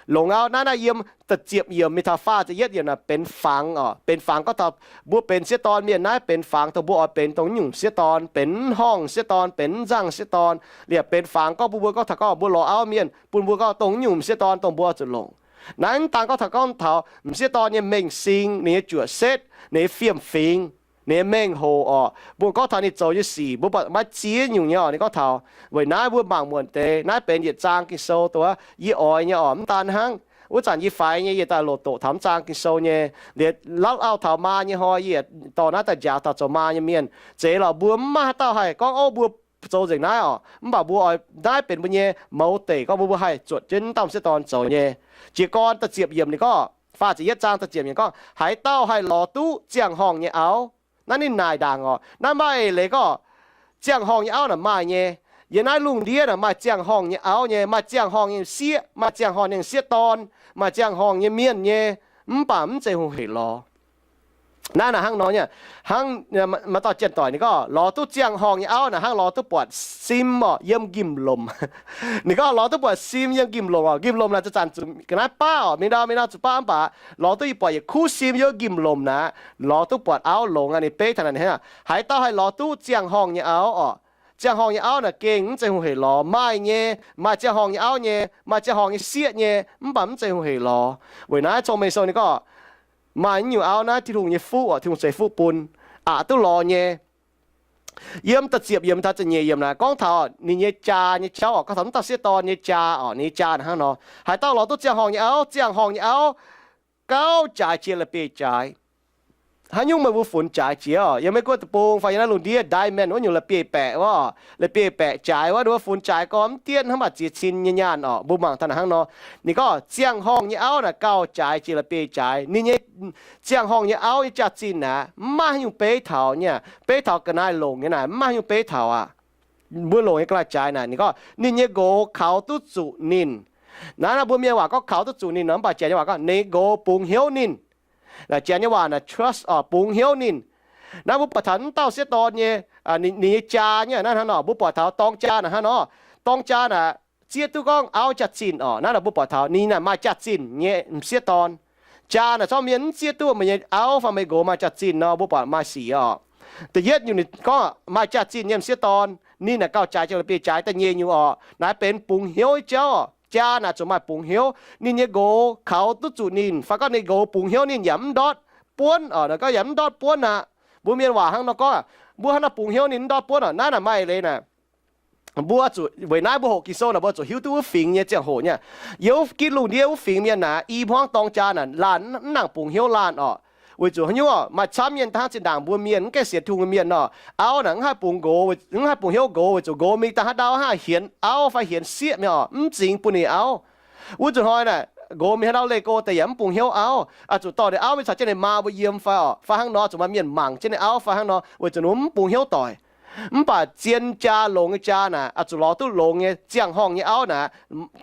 Longx auv naaiv, naaiv yiem da'ziepc yiemc mingh taux faah ziepc yietv yiemc naaic benx fangx oc. Benx fangx gorngv taux mbuo benx sieqv dorn mienh naaiv benx fangx dongh mbuo oix benx dongh nyungc sieqv dorn, benx hngongh sieqv dorn, benx nzangh sieqv dorn, liuz benx fangx gorngv bun mbuo gorngv taux gorngv mbuo lorz auv mienh bun mbuo gorngv dongh nyungc m'sieqv dorn dongh mbuo zuqc longc. Naaiv mv daan gorngv taux gorngv taux m'sieqv dorn nyei mengh sing, ninh nyei juoqc setv, ninh nyei fiem-fingx, ninh nyei mengh hoc oc. Mbuo gorngv taux ninh zoux nyei sic, mbuo maiv ziex nyungc nyei oc. Ninh gorngv taux weic naaiv mbuo mangc muonc deix, naaiv benx yietc zaang Ging-Sou dongh yie oix nyei oc. Mv daan hnangv, wuov zanc yie faix nyei yie daaih loc doqc taux mv zaang Ging-Sou nyei. Liuz lauv lauh taux maa nyei hnoi yie dorh naaiv daaih njaaux taux zoux maa nyei mienh. Zeiz lorqc, mbuo mv maaih haaix dauh haih gorngv, ov, mbuo zoux nzengc naaiv oc. Mv baac mbuo oix naaiv benx mbuo nyei mouz deic gorngv mbuo, mbuo haih zuotc jienv dauh m'sieqv dorn zoux nyei. Jiez gorn da'ziepc yiemc ninh gorngv, faah ziepc yietv zaang da'ziepc yiemc gorngv, haaix dauh haih lorz duqv ziangh horngh nyei auv. Naaiv ninh naaic ndaangc oc. Naaiv maaih eix leiz gorngv, ziangh horngh nyei auv naaic maaih nyei. Yiem naaiv lungh ndiev naaic maaih ziangh horngh nyei auv nyei, maaih ziangh horngh nyei sieqv, maaih ziangh horngh nyei sieqv dorn, maaih ziangh horngh nyei mienh nyei, mv baac mv zeiz hungh heic lorz. Naaiv naaic hnangv nor nyei. Hnangv maaih dauh janx-doic ninh gorngv, lorz duqv ziangh horngh nyei auv naaic hnangv lorz duqv buatc sim oc, yiem nqimh lomc. Ninh gorngv lorz duqv buatc sim yiem nqimh lomc oc. Nqimh lomc naaic zanc-zanc zuqc ga'naaiv baav oc, mingh ndau mingh ndau zuqc baav, mv baac lorz duqv yie buatc yietc kuv sim yiem nqimh lomc naaic, lorz duqv buatc auv longx aqv. Ninh beiv taux naaic, haaix dauh haih lorz duqv ziangh horngh nyei auv oc. Ziangh horngh nyei auv naaic gengh mv zeiz hungh heic lorz. Maaih nyei, maaih ziangh horngh nyei auv nyei, maaih ziangh horngh nyei sieqv nyei, mv baac mv zeiz hungh heic lorz. Weic naaiv Cong-Mengh Sou ninh gorngv, maaih nyungc auv naaiv Tin-Hungh nyei fuqv oc, Tin-Hungh ceix fuqv bun, aqc duqv lorz nyei. Yiem da'ziepc yiemc taux da'nyeic yiemc naaic gorngv taux ninh nyei jaa nyei jauv oc, gorngv taux mv dauh sieqv dorn nyei jaa oc, ninh nyei jaa naaic hnangv nor. Haaix dauh lorz duqv ziangh horngh nyei auv, ziangh horngh nyei auv gauh jaaix jiex la'bieiv-jaaix. Haaix nyungc meih mbuo funx jaaix jiex oc? Yiem Meiv Guoqv deic-bung fai yiem naaiv lungh ndiev diamond wuov nyungc la'bieiv-baeqc wuov, la'bieiv-baeqc jaaix wuov, ninh mbuo funx jaaix gorngv mv dienv hnangv maaih ziex cin nyei nyaanh oc. Mbuo mangc taux naaic hnangv nor. Ninh gorngv ziangh horngh nyei auv naaic gauh jaaix jiex la'bieiv-jaaix. Ninh nyei ziangh horngh nyei auv nyei jaax-zinh naaic mv maaih haaix nyungc beiv taux nyei, beiv taux ga'naaiv longc nyei naaic mv maaih haaix nyungc beiv taux aqv. Mbuo longc nyei ga'naaiv jaaix naaic, ninh gorngv ninh nyei nqox kaux duqv zuqc ninh. Naaiv naaic mbuo mienh waac gorngv kaux duqv zuqc ninh nor, mv baac Janx nyei waac gorngv ninh nqox bungx hnyouv ninh. Janx nyei waac naaic trust oc, bungx hnyouv ninh. Naaiv mbuo buatc taux mv dauh sieqv dorn nyei, ninh nyei jaa nyei naaiv hnangv nor, mbuo buatc taux dorng jaa naaic hnangv nor. Dorng jaa naaic zieqv duqv gorngv auv jaax-zinh oc. Naaiv naaic mbuo buatc taux ninh naaic maaih jaax-zinh nyei m'sieqv dorn. Jaa naaic zorqv mienh mv zieqv duqv meih nyei auv fai meih nqox maaih jaax-zinh nor, mbuo buatc maaih sic oc. Da'yietv nyungc ninh gorngv maaih jaax-zinh nyei m'sieqv dorn, ninh naaic gauh jaaix jiex la'bieiv-jaaix. Da'nyeic nyungc oc, naaiv benx bungx hnyouv nyei jauv oc. Jaa naaic zuqc maaih bungx hnyouv. Ninh nyei nqox kaux duqv zuqc ninh, fai gorngv ninh nqox bungx hnyouv ninh yaac mv ndortv buonv oc. Naaic gorngv yaac mv ndortv buonv aqv. Mbuo mienh waac hnangv nor gorngv, mbuo hnangv nor bungx hnyouv ninh mv ndortv buonv oc. Naaiv naaic maaih eix leiz naaic. Mbuo zuqc weic naaiv mbuo hoqc Ging-Sou naaic mbuo zuqc hiuv duqv wuov fingx nyei ziangh hoc nyei. Yiem wuov gitv lungh ndiev wuov fingx mienh naaic, i hmuangv dorng jaa naaic laanh mv nangc bungx hnyouv laanh oc. Weic zuqc haaix nyungc oc? Maaih camv mienh daaih hnangv zinh ndaangc mbuo mienh mv gaengh sienx Tin-Hungh nyei mienh nor, auv naaic mv haih bungx nqox, mv haih bungx hnyouv nqox weic zuqc nqox mingh daaih haaix ndau hnangv hienx auv fai hienx sieqv mi'aqv oc, mv zingx bun ninh auv. Wuov nzunc hnoi naaic, nqox mingh haaix ndau leih go deix yaac mv bungx hnyouv auv, zuqc dorh ninh auv mingh caux jienv ninh maa mbuo yiem fai oc, fai hnangv nor zuqc maaih mienh mangc jienv ninh auv fai hnangv nor, weic zuqc ninh mv bungx hnyouv doic. Mv baac zien jaa longx nyei jaa naaic, zuqc lorz duqv longx nyei ziangh horngh nyei auv naaic,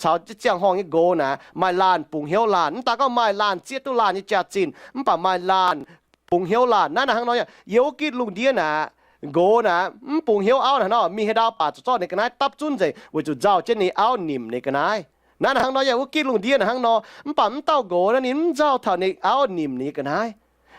caux ziangh horngh nyei nqox naaic, maaih laanh bungx hnyouv laanh. Mv daan gorngv maaih laanh zieqv duqv laanh nyei jaax-zinh, mv baac maaih laanh bungx hnyouv laanh. Naaiv naaic hnangv nor, yiem wuov gitv lungh ndiev naaic, nqox naaic mv bungx hnyouv auv naaic hnangv nor, mingh haaix ndau baac zuqc zorqv ninh ga'naaiv dapv zunv nzengc, weic zuqc nzauh jienv ninh auv nimc ninh ga'naaiv. Naaiv naaic hnangv nor, yiem wuov gitv lungh ndiev naaic hnangv nor, mv baac mv dauh nqox naaiv ninh mv nzauh taux ninh auv nimc ninh ga'naaiv.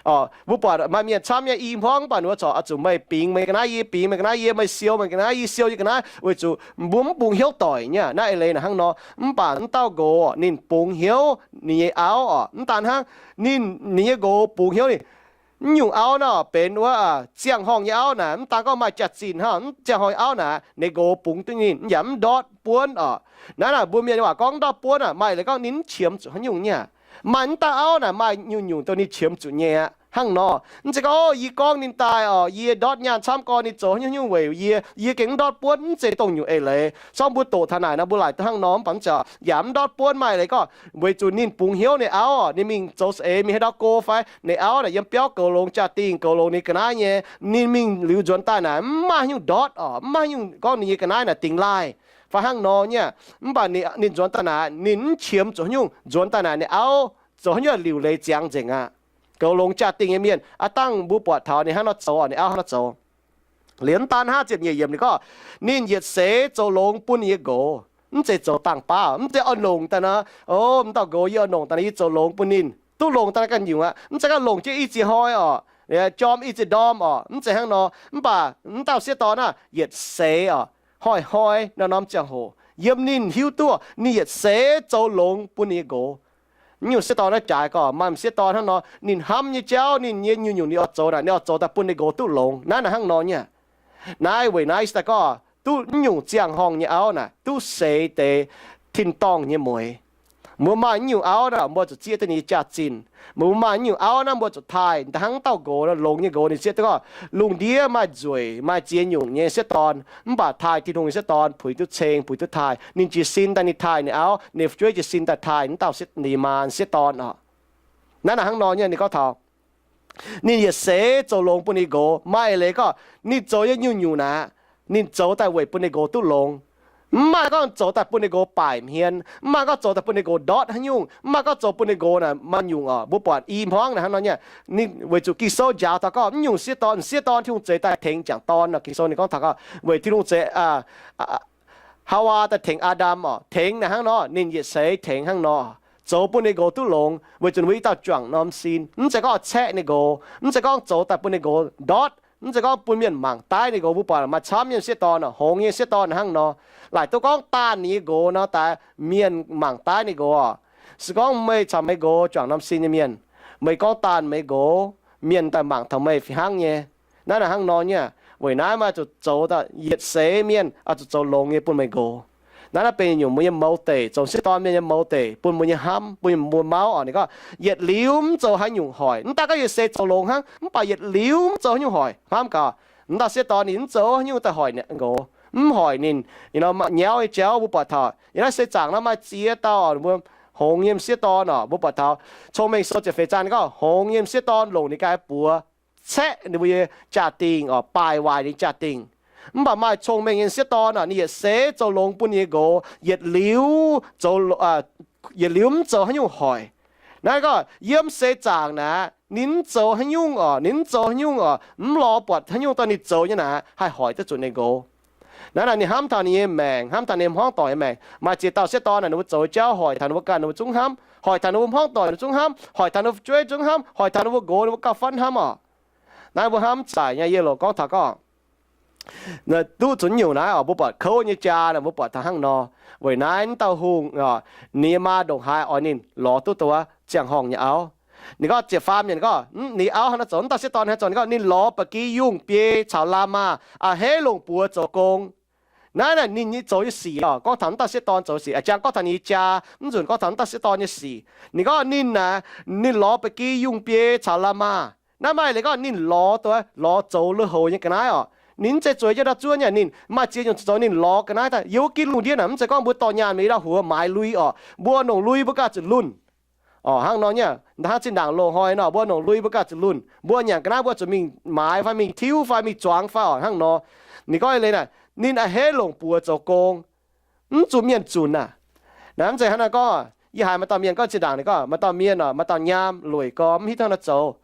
Oc, mbuo buatc maaih mienh camv nyei i hmuangv, mv baac ninh mbuo corc oix zuqc meih bingx meih ga'naaiv, yie bingx meih ga'naaiv, yie meih siou meih ga'naaiv, yie siou yie ga'naaiv, weic zuqc mbuo mv bungx hnyouv doic nyei. Naaiv eix leiz naaic hnangv nor, mv baac mv dauh nqox ninh bungx hnyouv ninh nyei auv oc. Mv daan hnangv, ninh, ninh nyei nqox bungx hnyouv ninh. Mv nyungc auv naaic benx wuov ziangh horngh nyei auv naaic, mv daan gorngv maaih jaax-zinh hnangv, mv ziangh horngh nyei auv naaic, ninh nqox bungx duqv ninh, mv yaac mv ndortv buonv oc. Naaiv naaic mbuo mienh waac gorngv ndortv buonv aac, maaih leiz gorngv ninh mv qiemx zuqc haaix nyungc nyei aac. Maaih mv dauh auv naaic maaih nyungc-nyungc dongh ninh qiemx zuqc nyei aqv. Hnangv nor, mv zeiz gorngv, o, yie gorngv ninh daaih oc, yie ndortv nyaanh camv gorn ninh zoux haaix nyungc nyungc weic yie, yie gengh mv ndortv buonv, mv zeiz dongh nyungc eix leiz. Sorng mbuo doqc taux naaic nor, mbuo laaic duqv hnangv nor, mv baac mv zeiz, yaac mv ndortv buonv maaih leiz gorngv, weic zuqc ninh bungx hnyouv ninh auv oc, ninh mingh zoux saeng-eix mingh haaix ndau go fai, ninh auv naaic yiem biauv goux longx jaa-dingh, goux longx ninh ga'naaiv nyei, ninh mingh liuz nzuonx daaih naaic mv maaih haaix nyungc ndortv oc, mv maaih haaix nyungc gorngv ninh nyei ga'naaiv naaic dingx laaih fai hnangv nor nyei. Mv baac ninh nzuonx daaih naaic ninh mv qiemx zuqc haaix nyungc, nzuonx daaih naaic ninh auv zoux haaix nyungc liuc leiz ziangx nzengc aqv. Goux longx jaa-dingh nyei mienh, aav dangh mbuo buatc taux ninh hnangv nor zoux oc, ninh auv hnangv nor zoux. Liuz mv daan hnangv ziepc nyeic yiemc ninh gorngv, ninh yietc seix zoux longx bun ninh nyei nqox, mv zeiz zoux dangh baav, mv zeiz oix longc daaih nor, o, m'dauh nqox yie oix longc daaih nor yie zoux longx bun ninh, duqv longc daaih naaiv ganh nyungc aqv. Mv zeiz gorngv longc jienv i ziex hnoi oc, jorm i ziex ndorm oc, mv zeiz hnangv nor. Mv baac m'dauh sieqv dorn aah, yietc seix oc, hnoi-hnoi nor norm ziangh hoc yiem ninh hiuv duqv ninh yietc seix zoux longx bun ninh nyei nqox. Nyungc sieqv dorn naaiv jaaix gorngv maaih m'sieqv dorn hnangv nor, ninh hnamv nyei jauv, ninh nyei nyungc-nyungc ninh oix zoux naaic, ninh oix zoux daaih bun ninh nqox duqv longx. Naaiv naaic hnangv nor nyei. Naaiv weic naaiv se daaih gorngv duqv nyungc ziangh horngh nyei auv naaic duqv seix deix tin-dorngh nyei mueix. Mbuo maaih nyungc auv naaic mbuo zuqc zieqv duqv ninh nyei jaax-zinh. Mbuo maaih nyungc auv naaiv mbuo zuqc taaih, hnangv dauh nqox, longx nyei nqox ninh zieqv duqv gorngv lungh ndiev maaih nzueic maaih ziex nyungc nyei sieqv dorn, mv baac taaih Tin-Hungh nyei sieqv dorn puix duqv ceng, puix duqv taaih. Ninh jiez sin daaih ninh taaih ninh auv, ninh fu'jueiv jiez sin daaih taaih ninh dauh sieqv, ninh maa sieqv dorn oc. Naaiv naaic hnangv nor nyei, ninh gorngv taux ninh yietc seix zoux longx bun ninh nqox. Maaih eix leiz gorngv ninh zoux nyei nyungc-nyungc naaic, ninh zoux daaih weic bun ninh nqox duqv longx. Mv maaih gorngv zoux daaih bun ninh nqox baaic hmien, mv maaih gorngv zoux daaih bun ninh nqox ndortv haaix nyungc, mv maaih gorngv zoux bun ninh nqox naaic maaih nyungc oc. Mbuo buatc i hmuangv naaic hnangv nor nyei. Ninh weic zuqc Ging-Sou njaaux taux gorngv mv nyungc sieqv dorn, sieqv dorn Tin-Hungh zeix daaih tengx jangc dorn nor. Ging-Sou ninh gorngv taux gorngv weic Tin-Hungh zeix Haawaa daaih tengx Aa^ndam oc, tengx naaic hnangv nor, ninh yietc seix tengx hnangv nor, zoux bun ninh nqox duqv longx weic zuqc ninh mbuo i dauh juangc norm sin. Mv zeiz gorngv oix caeqv ninh nqox, mv zeiz gorngv zoux daaih bun ninh nqox ndortv, mv zeiz gorngv bun mienh mangc daaih ninh nqox. Mbuo buatc maaih camv nyei sieqv dorn oc, hngongx nyei sieqv dorn hnangv nor. Laaic duqv gorngv daanh ninh nyei nqox nor daaih mienh mangc daaih ninh nqox oc. Se gorngv meih caux meih nqox juangc norm sin nyei mienh, meih gorngv daanh meih nqox, mienh daaih mangc taux meih fih hnangv nyei. Naaiv naaic hnangv nor nyei. Weic naaiv maaih zuqc zoux daaih yietc seix mienh oix zuqc zoux longx nyei bun meih nqox. Naaiv naaiv benx nyungc mbuo nyei mouz deic, zoux sieqv dorn mienh nyei mouz deic bun mbuo nyei hnamv, bun mbuo mouv oc. Ninh gorngv yietc liuz mv zoux haaix nyungc hoic. Mv daan gorngv yietc seix zoux longx hnangv, mv baac yietc liuz mv zoux haaix nyungc hoic. Hnamv gaax, mv dauh sieqv dorn ninh mv zoux haaix nyungc daaih hoic nqox, mv hoic ninh. Nyauv nyei jauv mbuo buatc taux yiem naaiv seix zaangc naaiv maaih ziex dauh mbuo hngongx nyei m'sieqv dorn oc. Mbuo buatc taux Cong-Mengh Sou ziepc feix zaang ninh gorngv hngongx nyei m'sieqv dorn longc ninh ganh buoz caeqv ninh mbuo nyei jaa-dingh oc, baaic waaic ninh jaa-dingh. Mv baac maaih cong-mengh nyei sieqv dorn oc, ninh yietc seix zoux longx bun ninh nyei nqox, yietc liuz zoux, yietc liuz mv zoux haaix nyungc hoic. Naaiv gorngv yiem seix zaangc naaic ninh mv zoux haaix nyungc oc, ninh mv zoux haaix nyungc oc, mv lorz buatc haaix nyungc dorh ninh zoux nyei naaic haih hoic duqv zuqc ninh nqox. Naaiv naaic ninh hnamv taux ninh nyei maengc, hnamv taux ninh hmuangv doic nyei maengc. Maaih ziex dauh sieqv dorn naaic ninh mbuo zoux jauv hoic taux ninh mbuo ganh ninh mbuo zungv hnamv, hoic taux ninh mbuo hmuangv doic ninh zungv hnamv, hoic taux ninh mbuo fu'jueiv zungv hnamv, hoic taux ninh mbuo nqox ninh mbuo gauh fatv hnamv oc. Naaiv mbuo hnamv mv zaic nyei, yie loc gorngv taux gorngv duqv zunc nyungc naaiv oc, mbuo buatc kouv nyei jaa naaic mbuo buatc taux hnangv nor. Weic naaiv mv dauh hungh, ninh nyei maa ndongc haaix oix ninh lorz duqv dongh wuov ziangh horngh nyei auv. Ninh gorngv ziepc faam mienh gorngv, ninh auv hnangv naaiv zoux, mv dauh sieqv dorn hnangv zoux, ninh gorngv ninh lorz ba'gi yungh biei caux la'maah a'hneiv longc buoz zoux gong. Naaiv naaic ninh nyei zoux nyei sic oc, gorngv taux mv dauh sieqv dorn zoux sic, a'jang gorngv taux ninh nyei jaa, mv nzunc gorngv taux mv dauh sieqv dorn nyei sic. Ninh gorngv ninh naaic, ninh lorz ba'gi yungh biei caux la'maah. Naaiv maaih leiz gorngv ninh lorz dongh, lorz zoux lui-houx nyei ga'naaiv oc. Ninh mv zeiz zueiz jienv ndau zuov nyei, ninh maaih ziex nyungc zoux ninh lorz ga'naaiv daaih. Yiem wuov gitv lungh ndiev naaic mv zeiz gorngv mbuo dorh nyaanh mingh ndau huox maaiz lui oc, mbuo nongc lui mbuo ganh zuqc lunh. Oc, hnangv nor nyei, hnangv zinh ndaangc loz-hnoi nor mbuo nongc lui mbuo ganh zuqc lunh, mbuo nyanc ga'naaiv mbuo zuqc mingh maaiz fai mingh tiuv fai mingh zuangx fai oc, hnangv nor. Ninh gorngv leiz naaic, ninh a'hneiv longc buoz zoux gong, mv zuqc mienh zunc aac. Naaiv mv zeiz hnangv naaiv gorngv, yie haiz maaih dauh mienh gorngv zinh ndaangc ninh gorngv maaih dauh mienh oc, maaih dauh nyaam lueic gorx mv hiuv duqv haaix nor zoux.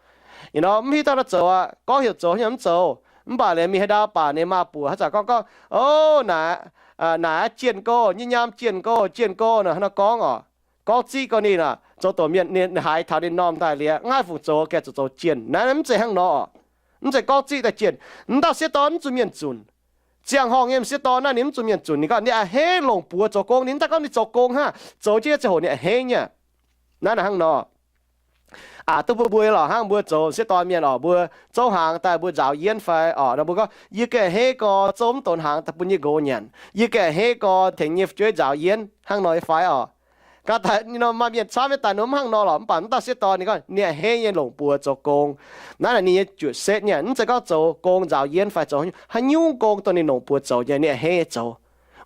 Ih nor mv hiuv duqv haaix nor zoux aqv, gorngv heuc zoux haaix nyungc mv zoux. Mv baac liuz mingh haaix ndau baac ninh maa buoc haaix zanc gorngv gorngv, o, naaic, naaic aqv jienh gorx, nyei nyaam jienh gorx, jienh gorx nor hnangv nor gorngv oc. Gorngv ziqv gorngv ninh oc, zoux doqc mienh ninh haiz taux ninh normh daaih liuz mv haih fungc zoux, gengh zuqc zoux jienh. Naaiv mv zeiz hnangv nor oc. Mv zeiz gorngv ziqv daaih jienh. Mv dauh sieqv dorn mv zuqc mienh zunc. Ziangh horngh nyei m'sieqv dorn naaiv ninh mv zuqc mienh zunc. Ninh gorngv ninh a'hneiv longc buoz zoux gong. Ninh mv daan gorngv ninh zoux gong hnangv, zoux jienv ziangh hoc ninh a'hneiv nyei. Naaiv naaic hnangv nor. Aac, duqv mbuo mbuo lorqc hnangv mbuo zoux sieqv dorn mienh oc, mbuo zouv hnaangx daaih mbuo nzaaux yienv fai oc, nor mbuo gorngv, yie ganh a'hneiv gorx, zouv mv donx hnaangx daaih bun yie nqox nyanc. Yie ganh a'hneiv gorx, tengx yie nyei fu'jueiv nzaaux yienv hnangv nor nyei fai oc. Ga'naaiv daaih maaih mienh camv nyei daaih nor mv hnangv nor lorqc. Mv baac mv dauh sieqv dorn ninh gorngv ninh a'hneiv nyei longc buoz zoux gong. Naaiv naaic ninh nyei juoqc setv nyei, mv zeiz gorngv zoux gong nzaaux yienh fai zoux haaix nyungc gong dongh ninh longc buoz zoux nyei, ninh a'hneiv nyei zoux,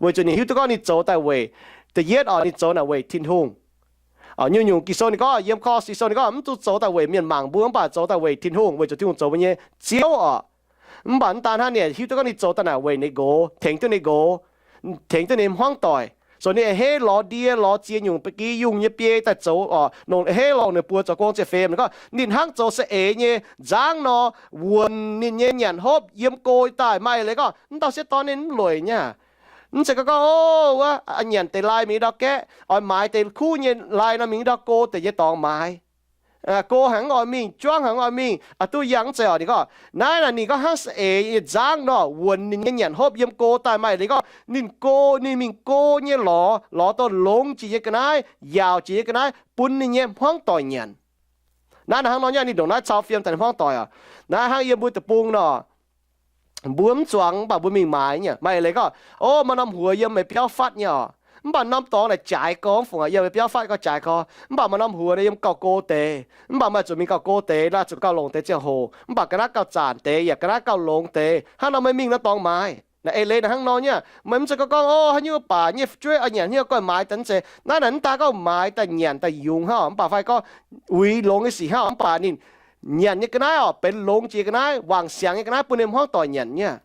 weic zuqc ninh hiuv duqv gorngv ninh zoux daaih weic, da'yietv oc, ninh zoux naaic weic Tin-Hungh. Nyungc-nyungc Ging-Sou ninh gorngv, yiem Kor Sing Sou ninh gorngv, mv zuqc zoux daaih weic mienh mangc mbuo, mv baac zoux daaih weic Tin-Hungh, weic zuqc Tin-Hungh zoux mbuo nyei Ziouv oc. Mv baac mv daan hnangv, ninh hiuv duqv gorngv ninh zoux daaih naaic weic ninh nqox, tengx duqv ninh nqox, tengx duqv ninh hmuangv doic. So ninh a'hneiv lorz ndie lorz ziex nyungc ba'gi yungh nyei biei daaih zoux oc, longc a'hneiv longc ninh buoz zoux gong ziepc feix. Ninh gorngv ninh hnangv zoux saeng-eix nyei nzangv nor, wuonc ninh nyei nyanc hopv yiem go daaih. Maaih leiz gorngv mv dauh sieqv dorn ninh mv lueic nyei. Mv zeiz gorngv, gorngv, o, wuov, nyanc deix lai mingh ndau gaeqv, oix maaiz deix kuv nyei lai nor mingh ndau go deix nyei dorngx maaiz. Go haic mv oix mingh, juangv haic mv oix mingh, a'duqv yangh mv zeiz oc. Ninh gorngv naaiv naaic ninh gorngv hnangv saeng-eix nyei nzangv nor, wuonc ninh nyei nyanc hopv yiem go daaih. Maaih leiz gorngv ninh go, ninh mingh go nyei lorz, lorz dongh longx jiex nyei ga'naaiv, yaauc jiex nyei ga'naaiv bun ninh nyei hmuangv doic nyanc. Naaiv naaic hnangv nor nyei, ninh ndongc naaiv cau fiem daaih ninh hmuangv doic oc. Naaiv hnangv yiem mbuo deic-bung nor, mbuo mv zuangx mv baac mbuo mingh maaiz nyei. Maaih leiz gorngv, o, maaih norm huox yiem meih biauv fatv nyei oc. Mv baac norm dorngx naaic jaaix gorx mv fungc, yiem meih biauv fatv gorx jaaix gorx. Mv baac maaih norm huox yiem gauh go deix. Mv baac meih zuqc mingh gauh go deix, naaiv zuqc gauh longc deix ziangh hoc. Mv baac ga'naaiv gauh zanc deix, yaac ga'naaiv gauh longx deix. Hnangv nor meih mingh norm dorngx maaiz. Naaic eix leiz naaic hnangv nor nyei. Meih mv zeiz gorngv, gorngv, o, haaix nyungc baac nyei fu'jueiv oix nyanc, haaix nyungc gorngv maaiz daaih, mv zeiz. Naaiv naaic mv daan gorngv maaiz daaih nyanc daaih yungz hnangv, mv baac fai gorngv uix longx nyei sic hnangv, mv baac ninh nyanc nyei ga'naaiv oc, benx longx jiex ga'naaiv, wangc siangx nyei ga'naaiv bun ninh hmuangv doic nyanc nyei.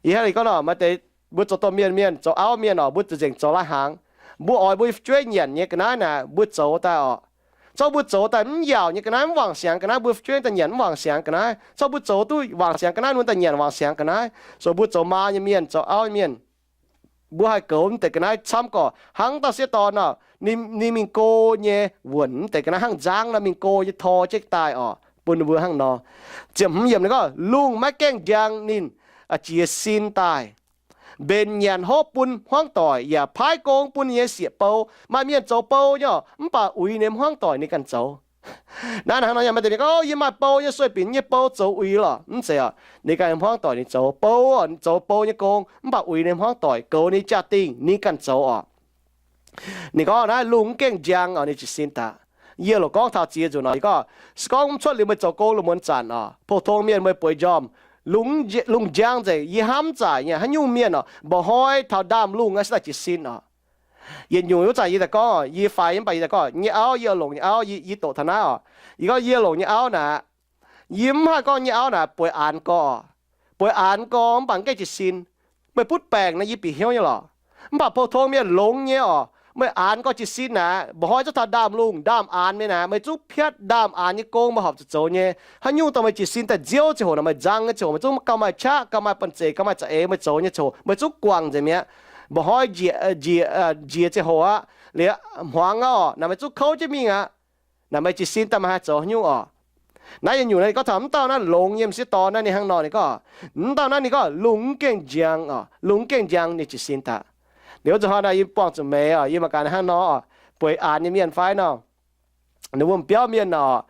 Yie hnangv naaic gorngv nor, maaih deix mbuo zoux domh mienh, mienh zoux auv mienh oc, mbuo zuqc nzengc zoux lai-hnaangx. Mbuo oix mbuo fu'jueiv nyanc nyei ga'naaiv naaic mbuo zoux daaih oc. Zorqv mbuo zoux daaih mv yaauc nyei ga'naaiv, mv wangc siangx ga'naaiv, mbuo fu'jueiv daaih nyanc mv wangc siangx ga'naaiv. Zorqv mbuo zoux duqv wangc siangx ga'naaiv, ninh daaih nyanc wangc siangx ga'naaiv. So mbuo zoux maa nyei mienh, zoux auv nyei mienh, mbuo haih goux mv deix ga'naaiv camv gorqv. Hnangv dauh sieqv dorn oc, ninh, ninh mingh go nyei wuonc mv deix ga'naaiv hnangv nzangv nor, mingh go nyei tor jienv daaih oc, bun ninh mbuo hnangv nor. Ziepc hmz yiemc ninh gorngv, lungh maiv gaengh njang ninh jiez sin daaih, mbenc nyanc hopv bun hmuangv doic, yaac paaiv gong bun ninh nyei sieqv bou. Maaih mienh zoux bou nyei oc, mv baac uix ninh hmuangv doic ninh ganh zoux. Naaiv hnangv nor nyei, maaih deix mienh gorngv, o, yie maaih bou nyei, sueih binc nyei bou zoux uix lorqc. Mv zeiz oc, ninh ganh hmuangv doic ninh zoux bou, zoux bou nyei gong, mv baac uix ninh hmuangv doic, goux ninh jaa-dingh ninh ganh zoux oc. Ninh gorngv naaiv lungh mv gaengh njang oc, ninh jiez sin daaih. Yie loc gorngv taux ziex nzunc oc, yie gorngv, se gorngv mv cuotv liuz meih zoux gong lungh muonz zanc oc, pou-tong mienh meih bueix njormh, lungh, lungh njang nzengc, yie hnamv zaic nyei. Haaix nyungc mienh oc, mba'hnoi taux ndaamv-lungh aqv se daaih jiez sin oc. Yietc nyungc wuov zanc yie daaih gorngv, yie faix mv baac yie daaih gorngv nyei auv, yie longc nyei auv, yie, yie doqc taux naaiv oc. Yie gorngv yie longc nyei auv naaic, yie mv haih gorngv nyei auv naaic bueix aanx gorx, bueix aanx gorx mv baac mv gaengh jiez sin. Meih butv baengc naaic yie bieqc hnyouv nyei lorqc. Mv baac pou-tong mienh longx nyei oc, meih aanx gorx jiez sin naaic, mba'hnoi zungv taux ndaamv-lungh, ndaamv-aanx mienh naaic, meih zungv piatv ndaamv-aanx nyei gong meih horpc zuqc zoux nyei. Haaix nyungc dongh meih jiez sin daaih nziouv ziangh hoc naaic, meih nzang nyei ziangh hoc, meih zungv gauh maaih qaqv, gauh maaih banh zeic, gauh maaih za'eix meih zoux nyei ziangh hoc, meih zungv guangc nzengc mi'aqv. Mba'hnoi njiec, njiec, njiec ziangh hoc aqv, liuz hmuangx aqv oc, naaic meih zungv kouv jienv mingh aqv. Naaic meih jiez sin daaih meih haih zoux haaix nyungv oc? Naaiv yietc nyungc naaiv ninh gorngv taux mv dauh naaiv longx nyei m'sieqv dorn naaiv ninh hnangv nor, ninh gorngv, mv dauh naaiv ninh gorngv lungh mv gaengh njang oc, lungh mv gaengh njang ninh jiez sin daaih. Liuz wuov zanc hnoi naaic yie buangh zuqc meix oc, yie mangc gaax hnangv nor oc, bueix aanx nyei mienh fai nor, ninh mbuo m'biauv mienh oc,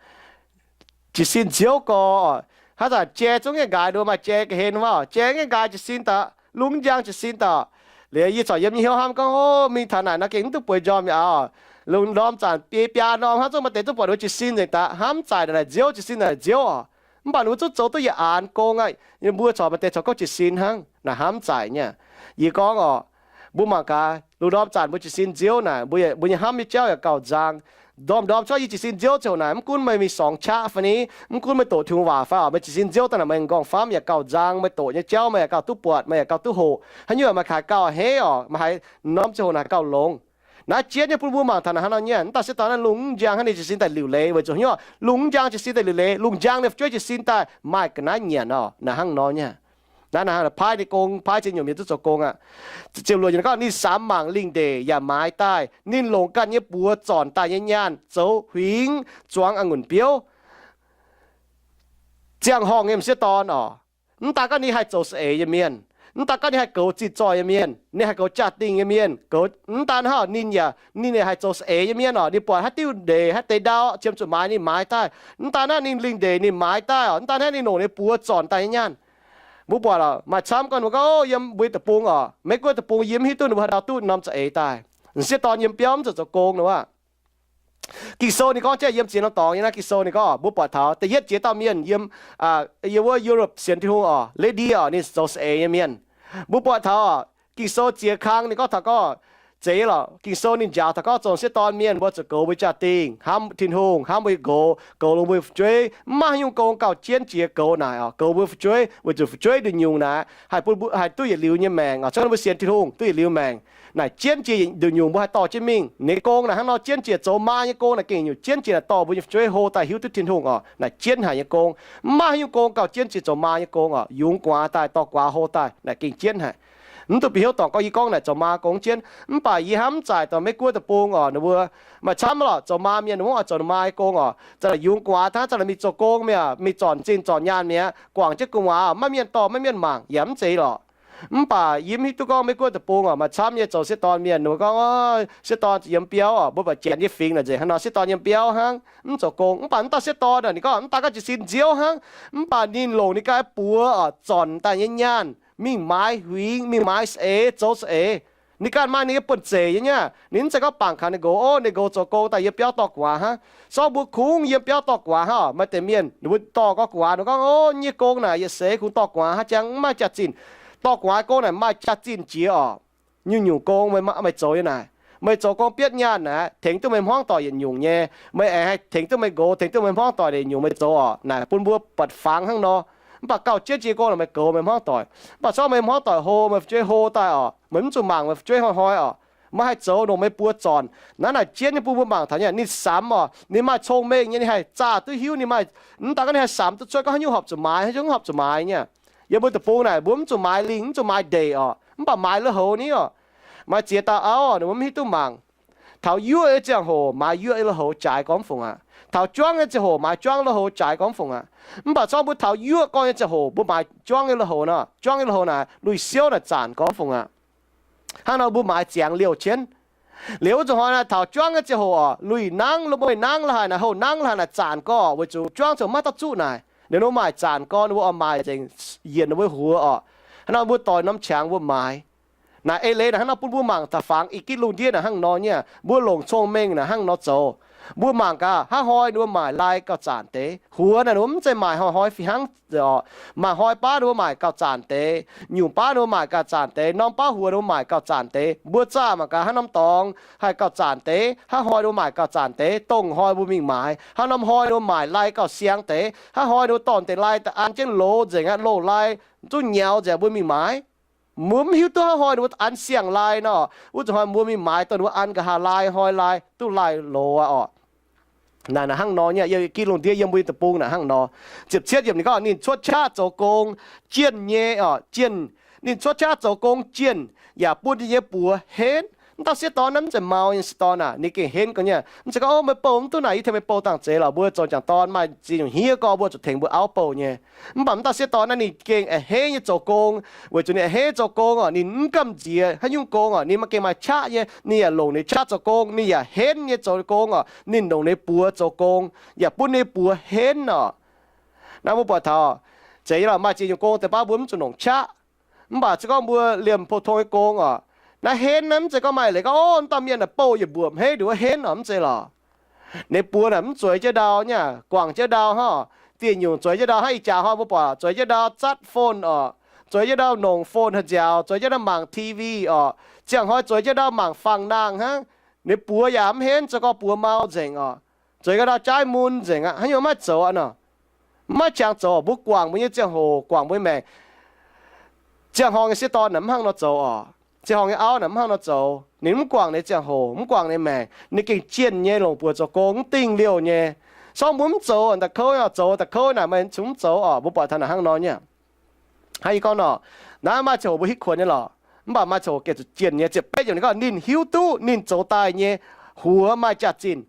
jiez sin nziouv gorx oc. Haaix zanc jai zungv gaengh nqaaix, ninh mbuo maaih jai ga'hlen wuov oc, jai gaengh nqaaix jiez sin daaih, lungh mv njang jiez sin daaih. Liuz yie corc yiem nyei hnyouv hnamv gorngv, o, mingh taux naaic nor gengh mv duqv bueix njormh mi'aqv oc. Lungh ndorm zanc biei biaa norm hnangv zungv maaih deix duqv buatc ninh mbuo jiez sin nzengc daaih, hnamv zaic naaic nziouv, jiez sin naaic nziouv oc. Mv baac ninh mbuo zungv zoux duqv yietc aanx gong aqv. Mbuo corc maaih deix corc gorngv jiez sin hnangv, naaic hnamv zaic nyei. Yie gorngv oc, mbuo mangc gaax, lungh ndorm zanc mbuo jiez sin nziouv naaic, mbuo, mbuo nyei hnamv nyei jauv yaac gauh nzang. Ndorm-ndorm cuotv yie jiez sin nziouv ziouc naaic, mv gunv meih mingh sorngx qaqv fai ni, mv gunv meih doqc Tin-Hungh waac fai oc, meih jiez sin nziouv daaih naaic meih m'nqorngv famv yaac gauh nzang, meih doqc nyei jauv meih yaac gauh duqv buatc, meih yaac gauh duqv hoqc. Haaix nyungc meih haiz gauh a'hneiv oc, meih haiz norm ziangh hoc naaic gauh longx. Naaiv jienv nyei bun mbuo mangc taux naaic hnangv nor nyei, mv dauh sieqv dorn naaiv lungh mv njang hnangv ninh jiez sin daaih liuc leiz weic zuqc haaix nyungc, lungh mv njang jiez sin daaih liuc leiz, lungh njang ninh fu'jueiv jiez sin daaih maaih ga'naaiv nyanc oc, naaic hnangv nor nyei. Naaiv, naaiv paaiv ninh gong, paaiv ziex nyungc mienh duqv zoux gong aqv. Ziepc luoqc nyungc gorngv ninh samx mangc lingh ndeic yaac maaiz daaih, ninh longc ganh nyei buoz zornc daaih nyei nyaanh zoux huingx zuangx a'ngunc biouv. Ziangh horngh nyei m'sieqv dorn oc, mv daan gorngv ninh haih zoux saeng-eix nyei mienh, mv daan gorngv ninh haih goux zinh zoih nyei mienh, ninh haih goux jaa-dingh nyei mienh, goux mv daan hnangv ninh yaac, ninh yaac haih zoux saeng-eix nyei mienh oc. Ninh buatc haaix diuh ndeic, haaix deix ndau qiemx zuqc maaiz ninh maaiz daaih. Mv daan hnangv ninh lingh ndeic ninh maaiz daaih oc, mv daan hnangv ninh longc ninh buoz zornc daaih nyei nyaanh. Mbuo buatc oc, maaih camv gorngv mbuo gorngv, o, yiem mbuo deic-bung oc, Meiv-Guoqv deic-bung yie mv hiuv duqv ninh mbuo haaix dauh duqv norm za'eix daaih. M'sieqv dorn yiem biauv mv zuqc zoux gong nor aqv. Ging-Sou ninh gorngv jienv yiem ziex norm dorngx nyei naaiv, Ging-Sou ninh gorngv mbuo buatc taux da'yietv jiex dauh mienh yiem, yiem wuov Europe sienx Tin-Hungh oc, lady oc, ninh zoux saeng-eix nyei mienh. Mbuo buatc taux Ging-Sou ziex kang ninh gorngv taux gorngv, zeiz lorqc, Ging-Sou ninh njaaux taux gorngv zoux m'sieqv dorn mienh mbuo zuqc goux mbuo jaa-dingh, hnamv Tin-Hungh, hnamv mbuo nyei nqox, goux longx mbuo nyei fu'jueiv, mv maaih haaix nyungc gong gauh jienv jiex goux naaic oc, goux mbuo fu'jueiv weic zuqc fu'jueiv nduqc nyungc naaic haih bun mbuo haih duqv yietc liuz nyei maengc oc. Cong mbuo sienx Tin-Hungh duqv yietc liuz maengc naaic jienv jiex nduqc nyungc mbuo haih dorh jienv mingh. Ninh gong naaic hnangv nor jienv jiex zoux maa nyei gong naaic gengh nyungc jienv jiex naaic dorh mbuo nyei fu'jueiv hlo daaih hiuv duqv Tin-Hungh oc, naaic jienv haic nyei gong. Mv maaih haaix nyungc gong gauh jienv jiex zoux maa nyei gong oc, yungz guaax daaih dorh guaax hlo daaih naaic gengh jienv haic. Mv duqv bieqc hnyouv dorngc gorngv yie gorngv naaic zoux maa gong jienv, mv baac yie hnamv mv zaic dorh Meiv-Guoqv deic-bung oc, ninh mbuo maaih camv lorqc, zoux maa mienh ninh mbuo oix zoux maa nyei gong oc, za'gengh yungz guaax hnangv, za'gengh mingh zoux gong mi'aqv, mingh zornc zinh zornc nyaanh mi'aqv, guangc jienv gu'nguaaz oc, maiv mienh dorh, maiv mienh mangc yaac mv zeiz lorqc. Mv baac yie mv hiuv duqv gorngv Meiv-Guoqv deic-bung oc, maaih camv nyei zoux sieqv dorn mienh ninh mbuo gorngv, sieqv dorn yiem biauv oc, mbuo buatc janx nyei fingx naaic nzengc hnangv nor, sieqv dorn yiem biauv hnangv, mv zoux gong. Mv baac mv dauh sieqv dorn naaic ninh gorngv mv daaih gauh jiez sin nziouv hnangv, mv baac ninh longc ninh ganh buoz oc, zornc daaih nyei nyaanh mingh maaiz huingx, mingh maaiz saeng-eix, zoux saeng-eix. Ninh ganh maaih ninh nyei buonv-zeic nyei aqv. Ninh mv zeiz gorngv bangc kaux ninh nqox, ov, ninh nqox zoux gong daaih yiem biauv dorh guaax hnangv. Sorng mbuo kungx yiem biauv dorh guaax hnangv oc. Maaih deix mienh ninh mbuo dorh gorngv guaax, ninh gorngv, ov, yie nyei gong naaic yietc seix kungx dorh guaax hnangv, jangx mv maaih jaax-zinh. Dorh guaax gong naaic maaih jaax-zinh jiex oc. Nyungc-nyungc gong meih, meih zoux nyei naaic, meih zoux gong bietv nyaanh naaic tengx duqv meih hmuangv doic yietc nyungc nyei. Meih aengx haih tengx duqv meih nqox, tengx duqv meih hmuangv doic yietc nyungc meih zoux oc. Naaic bun mbuo buatc fangx hnangv nor. Mv baac gauh jienv jiex gong naaic meih goux meih hmuangv doic. Mv baac sorng meih hmuangv doic hlo, meih fu'jueiv hlo daaih oc, meih mv zuqc mangc meih fu'jueiv hnoi-hnoi oc. Meih haih zoux longc meih buoz zornc. Naaiv naaic jienv nyei bun mbuo mangc taux nyei, ninh samx oc, ninh maaih cong-mengh nyei, ninh haih zaah duqv hiuv, ninh maaih, mv daaih gorngv ninh haih samx duqv cuotv gorngv haaix nyungc horpc zuqc maaiz, haaix nyungc horpc zuqc maaiz nyei. Yiem mbuo deic-bung naaic mbuo mv zuqc maaiz lingh, mv zuqc maaiz ndeic oc, mv baac maaiz lui-houx ni oc. Maaih ziex dauh auv oc, ninh mbuo mv hiuv duqv mangc. Taux yuoqv nyei ziangh hoc maaiz yuoqv nyei lui-houx jaaix gormx fungc aqv. Taux juangv nyei ziangh hoc maaiz juangv lui-houx jaaix gormx fungc aqv. Mv baac zorng mbuo taux yuoqv gorn nyei ziangh hoc mbuo maaiz juangv nyei lui-houx nor, juangv nyei lui-houx naaic lui-siouv naaic zanc gormx fungc aqv. Hnangv nor mbuo maaiz ziangx liouh qienv. Liuz wuov zuqc hnoi naaic taux juangv nyei ziangh hoc oc, lui-nangv, lo mueiz nangv la'haaix naaic, houh nangv la'haaix naaic zanc gorn oc, weic zuqc juangv ziouc maiv dauh zuqv naaic. Ninh mbuo maaic zanc gorn, ninh mbuo oix maaic nzengc yienc ninh mbuo huox oc. Hnangv nor mbuo doix norm qangx mbuo maaiz. Naaic eix leiz naaic hnangv nor bun mbuo mangc taux fangx i gitv lungh ndiev naaic hnangv nor nyei. Mbuo longc cong-mengh naaic hnangv nor zoux. Mbuo mangc gaax, haaix hnoi ninh mbuo maaic lai gauh zanc deix. Huox naaic ninh mbuo mv zeiz maaic hnoi-hnoi fih hnangv oc. Maaih hnoi baav ninh mbuo maaic gauh zanc deix, nyungc baav ninh mbuo maaic gauh zanc deix, norm baav huox ninh mbuo maaic gauh zanc deix. Mbuo zaah mangc gaax haaix norm dorngx haih gauh zanc deix, haaix hnoi ninh mbuo maaic gauh zanc deix, dongh hnoi mbuo mingh maaiz. Haaix norm hnoi ninh mbuo maaic lai gauh siang deix, haaix hnoi ninh mbuo dorh deix lai daaih an jienv loz nzengc aqv, loz lai zungv nyaux nzengc, mbuo mingh maaiz. Mbuo mv hiuv duqv haaix hnoi ninh mbuo an siang lai nor, wuov zuqc hnoi mbuo mingh maaiz dongh ninh mbuo an nqa'haav lai hnoi lai duqv lai loz aqv oc. Naaic naaic hnangv nor nyei, yiem gitv lungh ndiev yiem mbuo nyei deic-bung naaic hnangv nor. Ziepc cietv yiemc ninh gorngv, ninh cuotv qaqv zoux gong jienh nyei oc, jienh. Ninh cuotv qaqv zoux gong jienh yaac bun ninh nyei buoz henv. Mv dauh sieqv dorn naaiv mv zeiz mau nyei sieqv dorn aac, ninh gengh henv gong nyei. Mv zeiz gorngv, ov, meih bouh mv duqv naaic, yie tengx meih bouh dangh zeiz lorqc, mbuo zoux jangc dorn maaih ziex nyungc hniev gorx mbuo zuqc tengx mbuo auv bouh nyei. Mv baac mv dauh sieqv dorn naaiv ninh gengh a'hneiv nyei zoux gong, weic zuqc ninh a'hneiv zoux gong oc, ninh mv gamh nziex haaix nyungc gong oc, ninh maiv gengh maaih qaqv nyei, ninh yaac longc ninh qaqv zoux gong, ninh yaac henv nyei zoux gong oc, ninh longc ninh buoz zoux gong, yaac bun ninh buoz henv oc. Naaiv mbuo buatc taux, zeiz nyei lorqc, maaih ziex nyungc gong deix baav mbuo mv zuqc longc qaqv. Mv baac se gorngv mbuo liemh pou-tong nyei gong oc, naaiv henv naaiv mv zeiz gorngv maaih leiz gorngv, ov, mv dauh mienh naaic bouh yietc mbuoqc hmeiv nduov henv oc, mv zeiz lorqc. Ninh buoz naaic mv zueiz jienv ndau nyei, guangc jienv ndau hnangv. Dieh nyungc zueiz jienv ndau hnangv, ih jaax hnoi mbuo buatc zueiz jienv ndau zatv phone oc, zueiz jienv ndau nongc phone haaix nziaaux, zueiz jienv ndau mangc T V oc. Ziangh hnoi zueiz jienv ndau mangc fangx nangh hnangv. Ninh buoz yaac mv henv, zoux gorx buoz mau nzengc oc. Zueiz jienv ndau jaaiv mun nzengc aqv, haaix nyungc maiv zoux aqv nor. Maiv jangx zoux, mbuo guangc mbuo nyei ziangh hoc, guangc mbuo nyei maengc. Ziangh horngh nyei sieqv dorn naaic mv hnangv nor zoux oc. Ziangh horngh nyei auv naaic mv hnangv nor zoux. Ninh mv guangc ninh ziangh hoc, mv guangc ninh maengc, ninh gengh jienh nyei longc buoz zoux gong, mv dingh liouh nyei. Sorng mbuo mv zoux da'kouv, zoux da'kouv naaic meih cingx mv zoux oc. Mbuo buatc taux naaic hnangv nor nyei. Hnangv yie gorngv nor, naaiv maaih ziangh hoc mbuo hitv kuonx nyei lorqc. Mv baac maaih ziangh hoc gengh zuqc jienh nyei. Ziepc betv yiemc ninh gorngv, ninh hiuv duqv ninh zoux daaih nyei huox maaih jaax-zinh.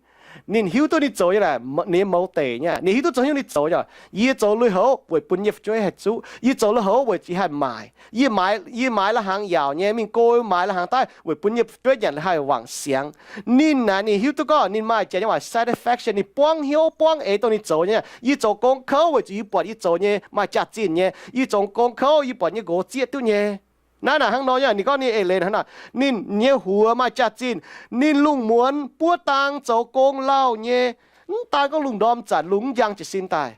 Ninh hiuv duqv ninh zoux nyei naaic, ninh nyei mouz deic nyei. Ninh hiuv duqv zoux haaix nyungc ninh zoux nyei. Yie zoux lui-houx weic bun yie nyei fu'jueiv haih zuqv. Yie zoux lui-houx weic yie haih maaic. Yie maaiz, yie maaiz la'hnaangx yaauc nyei, mingh go maaiz la'hnaangx daaih weic bun yie nyei fu'jueiv nyanc haih wangc siangx. Ninh naaic ninh hiuv duqv gorngv ninh maaih jiex nyei waac satisfaction, ninh buangv hnyouv buangv eix dongh ninh zoux nyei. Yie zoux gong kouv weic zuqc yie buatc yie zoux nyei maaih jaax-zinh nyei. Yie zoux gong kouv yie buatc yie nyei nqox zieqv duqv nyei. Naaiv naaic hnangv nor nyei, ninh gorngv ninh eix leiz hnangv naaic, ninh nyei huox maaih jaax-zinh, ninh lungh muonz buov dang zoux gong lauh nyei. Mv daan gorngv lungh ndorm zanc lungh mv njang jiez sin daaih,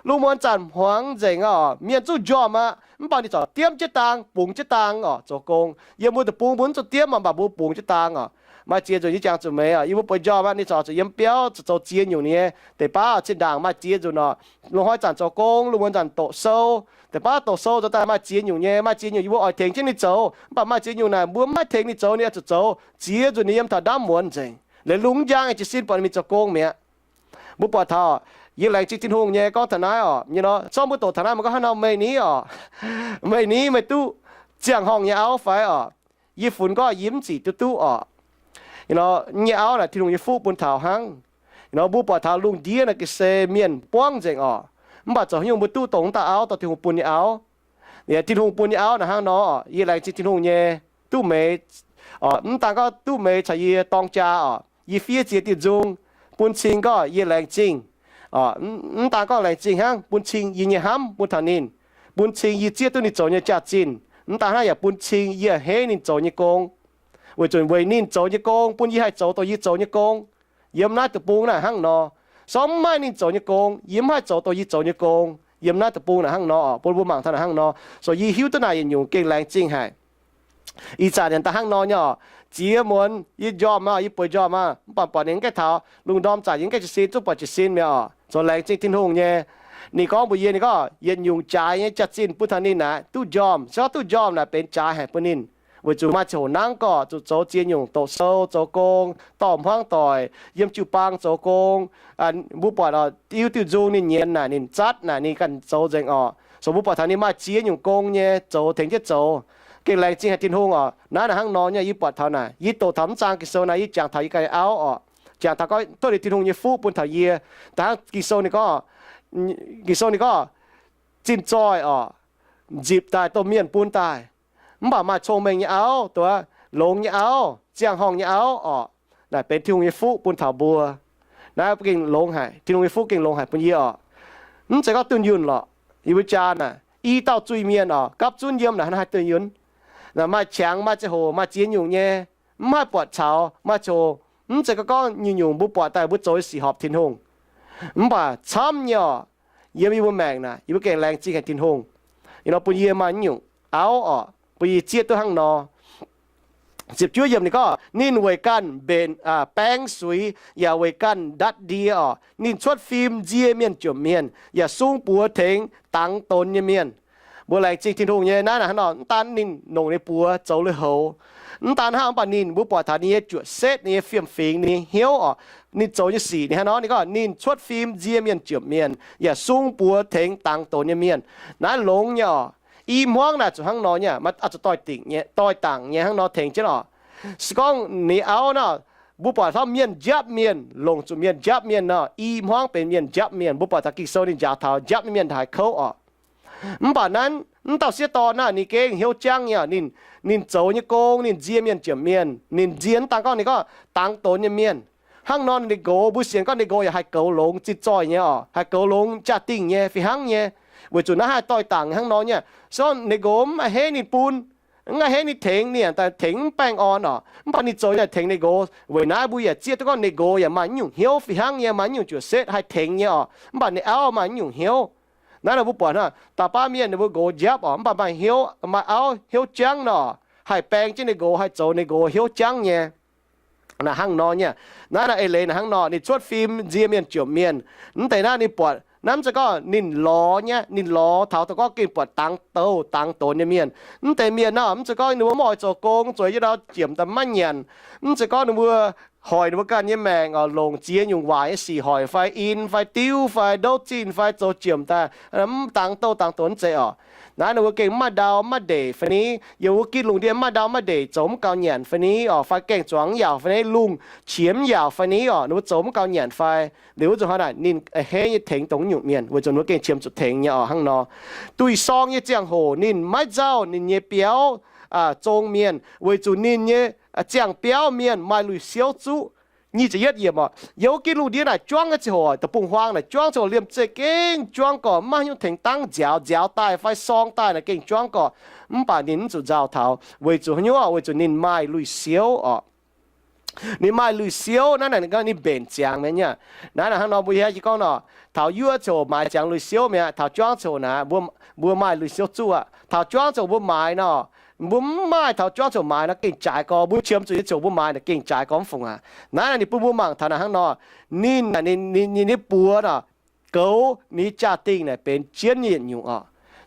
lungh muonz zanc hmuangx nzengc oc, mienh zuqc njormh aqv, mv baac ninh corc diemv jienv dang, bungx jienv dang oc zoux gong. Yiem mbuo deic-bung mbuo mv zuqc diemv oc, mv baac mbuo bungx jienv dang oc. Maaih ziex nzunc yie jangx zuqc meih oc, yie mbuo bueix njormh aqv, ninh corc zuqc yiem biauv zoux ziex nyungc nyei. Deix baav zinh ndaangc maaih ziex nzunc oc, lungh hnoi zanc zoux gong, lungh muonz zanc doqc sou. Deix baav doqc sou zoux daaih maaih ziex nyungc nyei, maaih ziex nyungc yie mbuo oix tengx jienv ninh zoux, mv baac maaih ziex nyungc naaic mbuo mv haih tengx ninh zoux, ninh oix zuqc zoux ziex nzunc ninh yiem taux ndaamv muonz nzengc. Leiz lungh njang jiez sin buatc ninh mingh zoux gong mi'aqv. Mbuo buatc taux, yie laengz zingh Tin-Hungh nyei gorngv taux naaiv oc, nyei nor, zorqv mbuo doqc taux naaiv, meih gorngv hnangv nor, meih ni oc, meih ni meih duqv ziangh horngh nyei auv fai oc? Yie funx gorngv yie mv zic duqv duqv oc. Nyei auv naaic Tin-Hungh nyei fuqv bun taux hnangv. Nor mbuo buatc taux lungh ndiev naaic ga'sie mienh buangv nzengc oc, mv baac zoux haaix nyungc mbuo duqv dongh mv dauh auv dorh Tin-Hungh bun nyei auv. Tin-Hungh bun nyei auv naaic hnangv nor, yie laengz zingh Tin-Hungh nyei, duqv meix, mv daan gorngv duqv meix caux yie dorng jaa oc, yie fiev ziex diuh nzung bun cing gorngv yie laengz zingh. Mv daan gorngv laengz zingh hnangv, bun cing yie nyei hnamv bun taux ninh, bun cing yie zieqv duqv ninh zoux nyei jaax-zinh. Mv daan hnangv yaac bun cing yie a'hneiv ninh zoux nyei gong, weic zuqc weic ninh zoux nyei gong bun yie haih zoux dongh yie zoux nyei gong. Yiem naaiv deic-bung naaic hnangv nor, sorng mv maaih ninh zoux nyei gong, yie mv haih zoux dongh yie zoux nyei gong. Yiem naaiv deic-bung naaic hnangv nor, bun mbuo mangc taux naaic hnangv nor. So yie hiuv duqv naaic yietc nyungc gengh laengz zingh haic. Ih zanc yaac daaih hnangv nor nyei oc. Ziex muonz yie njormh aqv, yie bueix njormh aqv, mv baac buatc ninh mv gaengh taux lungh ndorm zanc yie mv gaengh jiez sin, zuqc buatc jiez sin mi'aqv oc, zoux laengz zingh Tin-Hungh nyei. Ninh gorngv mbuox yie, ninh gorngv yietc nyungc jaaix nyei jaax-zinh bun taux ninh naaic duqv njormh, se gorngv duqv njormh naaic benx jaaix haic bun ninh. Weic zuqc maaih ziangh hoc nangv gorqv zuqc zoux ziex nyungc, doqc sou, zoux gong, dorh hmuangv doic, yiem jiu-baang zoux gong. Mbuo buatc diuh diuh nzung ninh nyienz naaic, ninh zatv naaic, ninh ganh zoux nzengc oc. So mbuo buatc taux ninh maaih ziex nyungc gong nyei zoux, tengx jienv zoux, gengh laengz zingh haic Tin-Hungh oc. Naaiv naaic hnangv nor nyei, yie buatc taux naaic, yie doqc taux mv zaang Ging-Sou naaiv, yie jangx taux yie ganh nyei auv oc, jangx taux gorngv tov liuz Tin-Hungh nyei fuqv bun taux yie. Da'hnangv Ging-Sou ninh gorngv, Ging-Sou ninh gorngv, zinh zoih oc, nzipc daaih dongh mienh bun daaih, mv baac maaih cong-mengh nyei auv, duqv longx nyei auv, ziangh horngh nyei auv oc, naaic benx Tin-Hungh nyei fuqv bun taux mbuo. Naaiv gengh longx haic, Tin-Hungh nyei fuqv gengh longx haic bun yie oc. Mv zeiz gorngv dunh yunh lorqc. Yie mbuo jaa naaic i dauh zuiz-mienh oc, gapv zunv yiem naaic hnangv haaix dunh yunh. Naaic maaih qangx, maaih ziangh hoc maaih ziex nyungc nyei, mv haih buatc caux, maaih ziangh hoc mv zeiz gorngv gorngv nyungc-nyungc mbuo buatc daaih mbuo zoux nyei sic horpc Tin-Hungh. Mv baac camv nyei oc, yiem yie mbuo maengc naaic yie mbuo gengh laengz zingh haic Tin-Hungh. Ih nor bun yie maaih nyungc auv oc, bun yie zieqv duqv hnangv nor. Ziepc juov yiemc ninh gorngv, ninh weic ganh mbenc, baeng suix, yaac weic ganh ndatv ndie oc. Ninh cuotv fim nzie mienh jomc mienh, yaac sung buoz tengx dangx donx nyei mienh. Mbuo laengz zingh Tin-Hungh nyei naaiv naaic hnangv nor, mv daan ninh longc ninh buoz zoux lui-houx, mv daan hnangv, mv baac ninh, mbuo buatc taux ninh nyei juoqc setv, ninh nyei fiem-fingx, ninh nyei hnyouv oc. Ninh zoux nyei sic ninh hnangv nor, ninh gorngv ninh cuotv fim nzie mienh jomc mienh, yaac sung buoz tengx dangx donx nyei mienh. Naaiv longx nyei oc. I hmuangv naaic zuqc hnangv nor nyei, zuqc doix-dingc nyei, doix-dangc nyei hnangv nor tengx jienv oc. Se gorngv ninh auv naaic, mbuo buatc taux mienh njapv mienh, longc zuqc mienh njapv mienh nor, i hmuangv benx mienh njapv mienh. Mbuo buatc taux Ging-Sou ninh njaaux taux njapv mienh haiz kouv oc. Mv baac naaiv, mv dauh sieqv dorn naaic ninh gengh hnyouv jangv nyei oc. Ninh, ninh zoux nyei gong, ninh nzie mienh jomc mienh, ninh nzie mv daan gorngv ninh gorngv dangx donx nyei mienh. Hnangv nor ninh nqox, mbuo sienx gorngv ninh nqox yaac haih goux longx zinh zoih nyei oc, haih goux longx jaa-dingh nyei fih hnangv nyei. Weic zuqc naaiv haih doix-dangc hnangv nor nyei. Se gorngv ninh nqox mv a'hneiv ninh bun, mv a'hneiv ninh tengx, ninh yaac daaih tengx mv baengh orn oc. Mv baac ninh zoux yaac tengx ninh nqox. Weic naaiv mbuo yaac zieqv duqv gorngv ninh nqox yaac maaih nyungc hnyouv fih hnangv nyei, maaih nyungc juoqc setv haih tengx nyei oc. Mv baac ninh auv maaih nyungc hnyouv. Naaiv nor mbuo buatc hnangv, da'faanh mienh ninh mbuo nqox njapv oc, mv baac maaih hnyouv, maaih auv hnyouv jangv nor, haih baeng jienv ninh nqox, haih zoux ninh nqox hnyouv jangv nyei. Naaiv hnangv nor nyei. Naaiv naaiv eix leiz naaiv hnangv nor, ninh cuotv fim nzie mienh jomc mienh. Mv deix naaiv ninh buatc naaiv mv zeiz gorngv ninh lorz nyei, ninh lorz taux dongh gorngv gengh buatc dangx douh dangx donx nyei mienh. Mv deix mienh nor mv zeiz gorngv ninh mbuo mv oix zoux gong, zueiz jienv ndau jiemc daaih maiv nyanc. Mv zeiz gorngv ninh mbuo hoic ninh mbuo ganh nyei maengc oc, longc ziex nyungc waaic nyei sic hoic fai in fai diuv fai ndouv zinh fai zoux jiemc daaih mv dangx douh dangx donx mv zeiz oc. Naaiv ninh mbuo gengh mv maaih ndau mv maaih ndeic fai ni, yiem wuov gitv lungh ndiev mv maaih ndau mv maaih ndeic, zoux mv gaux nyanc fai ni oc, fai gaeng-zuangx mv yaauc fai ni, lungh qiex mv yaauc fai ni oc, ninh mbuo zoux mv gaux nyanc fai, liuz wuov nzunc hnoi naaic ninh a'hneiv nyei tengx dongh nyungc mienh weic zuqc ninh mbuo gengh qiemx zuqc tengx nyei oc hnangv nor. Duih sorng nyei ziangh hoc ninh maiv nzauh ninh nyei biauv zong mienh weic zuqc ninh nyei ziangh biauv mienh maaih lui-siouv zuqv. Nyic ziepc yietv yiemc oc, yiem wuov gitv lungh ndiev naaic juangv nyei ziangh hoc, deic-bung-huaang naaic juangv ziangh hoc liemh zeih gengh juangv gorqv, mv maaih haaix nyungc tengx dangv, nziaaux nziaaux daaih fai sorng daaih naaic gengh juangv gorqv, mv baac ninh mv zuqc nzauh taux. Weic zuqc haaix nyungc? Weic zuqc ninh maaih lui-siouv oc. Ninh maaih lui-siouv naaiv, ninh mbenc ziangx mi'aqv. Naaiv naaic hnangv nor mbuo hiuv gorngv nor, taux yuov ziangh hoc maaiz ziangx lui-siouv mi'aqv. Taux juangv ziangh hoc naaic mbuo maaih lui-siouv zuqv aqv. Taux juangv ziangh hoc mbuo maaiz nor, mbuo mv maaih taux juangv ziangh hoc maaiz nor gengh jaaix gorx. Mbuo qiemx zuqc nyei ziangh hoc mbuo maaiz naaic gengh jaaix gorx mv fungc aqv. Naaiv naaic ninh bun mbuo mangc taux naaic hnangv nor, ninh, ninh nyei buoz nor, goux ninh nyei jaa-dingh naaic benx jienv nyei yietc nyungc oc.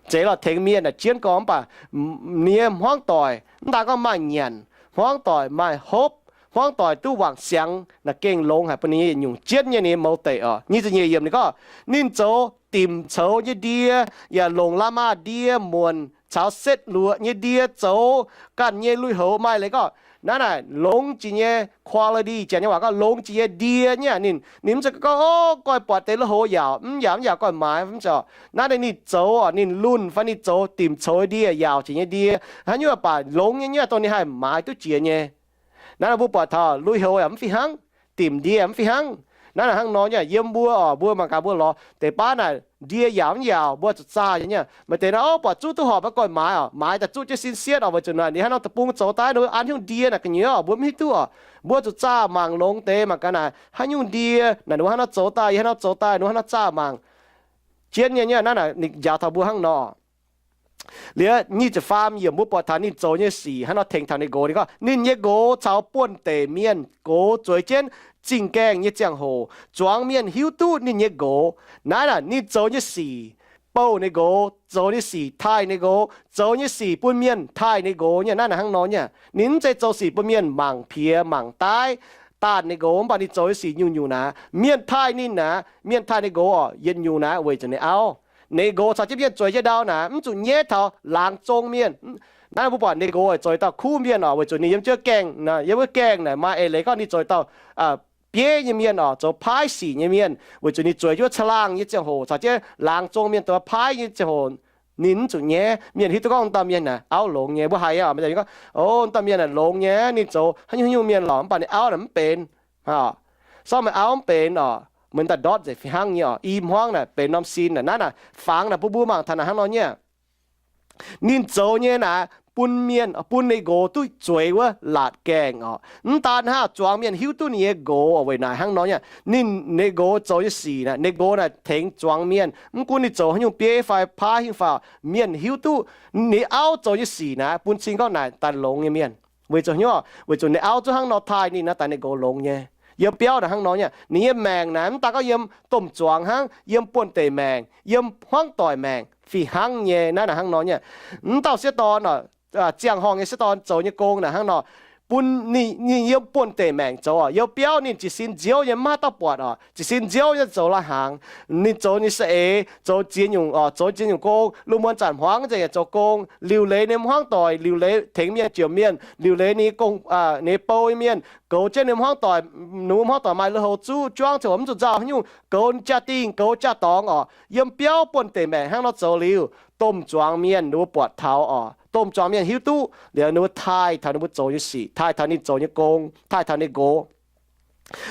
Zeiz lorqc, tengx mienh naaic jienv gorx mv baac ninh nyei hmuangv doic mv daan gorngv maaih nyanc, hmuangv doic maaih hopv, hmuangv doic duqv wangc siangx naaic gengh longx haic bun ninh nyei yietc nyungc jienv nyei ninh nyei mouz deic oc. Nyic ziepc nyeic yiemc ninh gorngv, ninh zoux dimc coux nyei ndie, yaac longc la'maah ndie muonc caux setv luoqc nyei ndie zoux ganh nyei lui-houx. Maaih leiz gorngv naaiv naaic longx jiex nyei quality, janx nyei waac gorngv longx jiex nyei ndie nyei. Ninh, ninh mv zeiz gorngv, o, goiv buatc deix lui-houx yaauc, mv yaauc, mv yaauc goiv maaiz, mv zeiz oc. Naaiv naaic ninh zoux oc, ninh lunh fai ninh zoux dimc coux nyei ndie, yaauc jiex nyei ndie. Haaix nyungc baac longx nyei nyei dongh ninh haih maaiz duqv jiex nyei. Naaiv naaic mbuo buatc taux lui-houx yaac mv fih hnangv, dimc ndie mv fih hnangv. Naaiv naaic hnangv nor nyei yiem mbuo oc, mbuo mangc gaax mbuo lorz deix baav naaic ndie yaauc mv yaauc mbuo zuqc zaah nyei. Maaih deix naaic, o, buatc zuqv duqv horpc maiv goiv maaiz oc, maaiz daaih zuqv jienv sin sietv oc, weic zuqc naaic ninh haaix nor deic-bung zoux daaih ninh an haaix nyungc ndie naaic gu'nyuoz oc, mbuo mv hiuv duqv oc. Mbuo zuqc zaah mangc longx deix mangc gaax naaic haaix nyungc ndie naaic ninh mbuo haaix nor zoux daaih, yie haaix nor zoux daaih, ninh mbuo haaix nor zaah mangc jienv nyei. Naaiv naaic ninh njaaux taux mbuo hnangv nor. Liuz nyic ziepc faam yiemc mbuo buatc taux ninh zoux nyei sic hnangv nor tengx taux ninh nqox. Ninh gorngv ninh nyei nqox caux buonv-deic mienh goux zueiz jienv zingh gaengh nyei ziangh hoc, zuangx mienh hiuv duqv ninh nyei nqox. Naaiv naaic ninh zoux nyei sic bouh ninh nqox, zoux nyei sic taaih ninh nqox, zoux nyei sic bun mienh taaih ninh nqox nyei. Naaiv naaic hnangv nor nyei. Ninh mv zeiz zoux sic bun mienh mangc piex mangc daaih, daanh ninh nqox, mv baac ninh zoux nyei sic nyungc-nyungc naaic mienh taaih ninh naaic, mienh taaih ninh nqox oc, yietc nyungc naaic weic zuqc ninh auv. Ninh nqox caux jienv mienh zueiz jienv ndau naaic mv zuqc nyaiv taux laangz zong mienh. Naaiv mbuo buatc ninh nqox oix zoux dauh kuv mienh oc, weic zuqc ninh yiem jienv gaengh, yiem wuov gaengh naaic maaih eix leiz gorngv ninh zoux dauh bieiv nyei mienh oc, zoux paaiv sic nyei mienh, weic zuqc ninh zueiz jienv wuov caangh laangh nyei ziangh hoc caux jienv laangz zong mienh zoux paaiv nyei ziangh hoc, ninh mv zuqc nyaiv. Mienh hiuv duqv gorngv dauh mienh naaic auv longx nyei. Mbuo haiz oc, gorngv, o, dauh mienh naaic longx nyei, ninh zoux haaix nyungc haaix nyungc mienh lorqc, mv baac ninh auv naaic mv benx. Sorng meih auv mv benx oc, meih daaih ndortv nzengc fih hnangv nyei oc. I hmuangv naaic benx norm sin naaic. Naaiv naaic fangx naaic bun mbuo mangc taux naaic hnangv nor nyei. Ninh zoux nyei naaic bun mienh, bun ninh nqox duqv zueiz wuov laatc gaengh oc. Mv daan hnangv, zuangx mienh hiuv duqv ninh nyei nqox oc. Weic naaic hnangv nor nyei, ninh, ninh nqox zoux nyei sic naaic, ninh nqox naaic tengx zuangx mienh. Mv gunv ninh zoux haaix nyungc bieiv fai paaiv haaix nyungc faaux, mienh hiuv duqv ninh auv zoux nyei sic naaic bun cing gorngv naaic daaih longx nyei mienh. Weic zuqc haaix nyungc? Weic zuqc ninh auv zungv hnangv nor taaih ninh naaic daaih ninh nqox longx nyei. Yiem biauv naaic hnangv nor nyei. Ninh nyei maengc naaic mv daan gorngv yiem domh zuangx hnangv, yiem buonv-deic maengc, yiem hmuangv doic maengc fih hnangv nyei. Naaiv naaic hnangv nor nyei. Mv dauh sieqv dorn oc, ziangh horngh nyei sieqv dorn zoux nyei gong naaic hnangv nor, bun ninh, ninh yiem buonv-deic maengc zoux oc. Yiem biauv ninh jiez sin nziouv nyei, mv maaih dauh buatc oc, jiez sin nziouv nyei zoux lai-hnaangx. Ninh zoux ninh saeng-eix, zoux ziex nyungc oc, zoux ziex nyungc gong. Lungh muonz zanc hmuangx nzengc yaac zoux gong, liuc leiz ninh hmuangv doic, liuc leiz tengx mienh, jiex mienh, liuc leiz ninh nyei gong, ninh nyei bou nyei mienh, goux jienv ninh hmuangv doic, ninh mbuo hmuangv doic maaih lui-houx zuqv, juangv ziouc mv zuqc nzauh haaix nyungc, goux jaa-dingh, goux jaa-dorngx oc. Yiem biauv buonv-deic maengc hnangv nor zoux liuz, domh zuangx mienh ninh mbuo buatc taux oc. Domh zuangx mienh hiuv duqv liuz ninh mbuo taaih taux ninh mbuo zoux nyei sic, taaih taux ninh zoux nyei gong, taaih taux ninh nqox.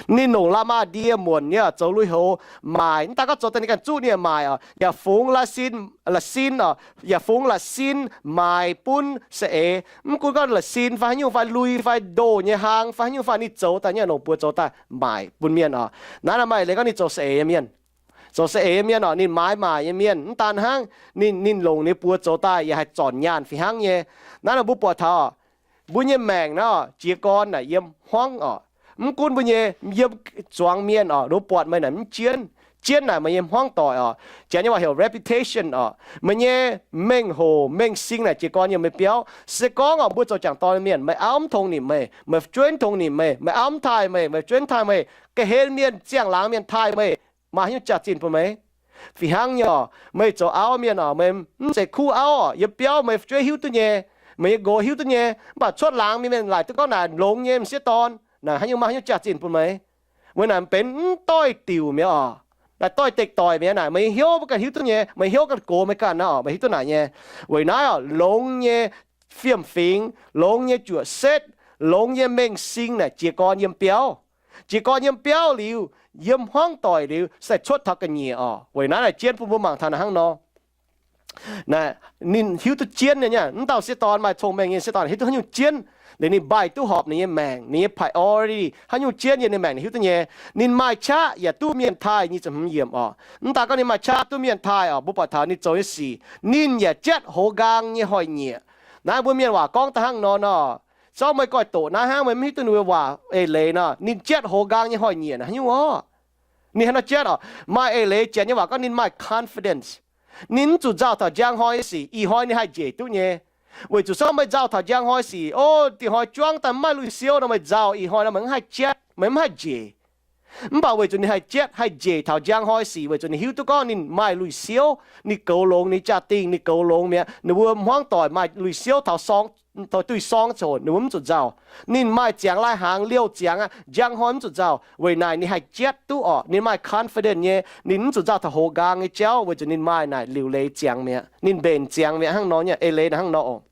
Ninh longc la'maah ndie muonc nyei zoux lui-houx maaic, mv daan gorngv zoux daaih ninh ganh zuqv ninh maaic oc, yaac fungx la'sin, la'sin oc, yaac fungx la'sin maaic bun saeng-eix. Mv gunv gorngv la'sin fai haaix nyungc fai lui fai ndoh nyei hlang fai haaix nyungc fai ninh zoux daaih nyei, longc buoz zoux daaih maaic bun mienh oc. Naaiv naaic maaih leiz gorngv ninh zoux saeng-eix nyei mienh. Zoux saeng-eix nyei mienh oc, ninh maaiz maaic nyei mienh. Mv daan hnangv, ninh, ninh longc ninh buoz zoux daaih yaac haih zornc nyaanh fih hnangv nyei. Naaiv naaic mbuo buatc taux mbuo nyei maengc naaiv oc, jiez gorn naaic yiem hmuangv oc. Mv gunv mbuo nyei yiem zuangx mienh oc, ninh mbuo buatc meih naaic mv jienv. Jienv naaic meih nyei hmuangv doic oc. Janx nyei waac heuc reputation oc. Meih nyei mengh hoc mengh sing naaic jiez gorn yiem meih biauv. Se gorngv oc, mbuo zoux jangc dorn mienh, meih auv mv tong nimc meih, meih fu'jueiv mv tong nimc meih, meih auv mv taaih meih, meih fu'jueiv mv taaih meih, ga'hlen mienh ziangh laangz mienh taaih meih, maaih haaix nyungc jaax-zinh bun meih? Fih hnangv nyei oc, meih zoux auv mienh oc, meih mv zeiz kuv auv oc. Yiem biauv meih fu'jueiv hiuv duqv nyei, meih nyei nqox hiuv duqv nyei, mv baac cuotv laangz mienh, mienh laaic duqv gorngv naaic longx nyei m'sieqv dorn, naaic haaix nyungc maaih haaix nyungc jaax-zinh bun meih? Weic naaic benx mv doix-diuc mi'aqv oc. Naaic doix-dekc doic mi'aqv naaic, meih nyei hnyouv mbuo ganh hiuv duqv nyei, meih hnyouv ganh gox meih ganh naaic oc, meih hiuv duqv naaic nyei. Weic naaiv oc, longx nyei fiem-fingx, longx nyei juoqc setv, longx nyei mengh sing naaic jiez gorn yiem biauv. Jiez gorn yiem biauv liuz, yiem hmuangv doic liuz, se cuotv taux ga'nyiec orqc. Weic naaiv naaic jienv bun mbuo mangc taux naaic hnangv nor. Naaic, ninh hiuv duqv jienv nyei, mv dauh sieqv dorn, maaih cong-mengh nyei sieqv dorn hiuv duqv haaix nyungc jienv, liuz ninh mbaih duqv horpc ninh nyei maengc, ninh nyei priority haaix nyungc jienv yiem ninh maengc, ninh hiuv duqv nyei. Ninh maaih qaqv yaac duqv mienh taaih. Nyic ziepc hmz yiemc orqc. Mv daaih gorngv ninh maaih qaqv duqv mienh taaih orqc, mbuo buatc taux ninh zoux nyei sic, ninh yaac jatv hoz nqaang nyei hnoi-nyieqc. Naaiv mbuo mienh waac gorngv da'hnangv nor nor, zorqv meih goiv doqc naaiv hnangv, meih mv hiuv duqv ninh mbuo waac eix leiz nor, ninh jatv hoz nqaang nyei hnoi-nyieqc haaix nyungc orqc. Ninh haaix nor jatv orqc? Maaih eix leiz janx nyei waac gorngv ninh maaih confidence. Ninh mv zuqc nzauh taux njang hnoi nyei sic, ih hnoi ninh haih njiec duqv nyei. Weic zuqc zorqv meih nzauh taux njang hnoi sic, o, dih hnoi juangv daaih mv maaih lui-siouv nor, meih nzauh ih hnoi nor, meih mv haih jatv, meih mv haih njiec. Mv baac weic zuqc ninh haih jatv haih njiec taux njang hnoi sic, weic zuqc ninh hiuv duqv gorngv ninh maaih lui-siouv, ninh goux longx ninh jaa-dingh, ninh goux longx mi'aqv. Ninh mbuo hmuangv doic maaih lui-siouv taux sorng, taux duih sorng ziouc ninh mbuo mv zuqc nzauh. Ninh maaih ziangx lai-hnaangx liouh ziangx aqv, njang hnoi mv zuqc nzauh. Weic naaic ninh haih jatv duqv orqc, ninh maaih confidence nyei, ninh mv zuqc nzauh taux hoz nqaang nyei jauv, weic zuqc ninh maaih naaic liuc leiz ziangx mi'aqv, ninh mbenc ziangx mi'aqv. Hnangv nor nyei eix leiz hnangv nor oc.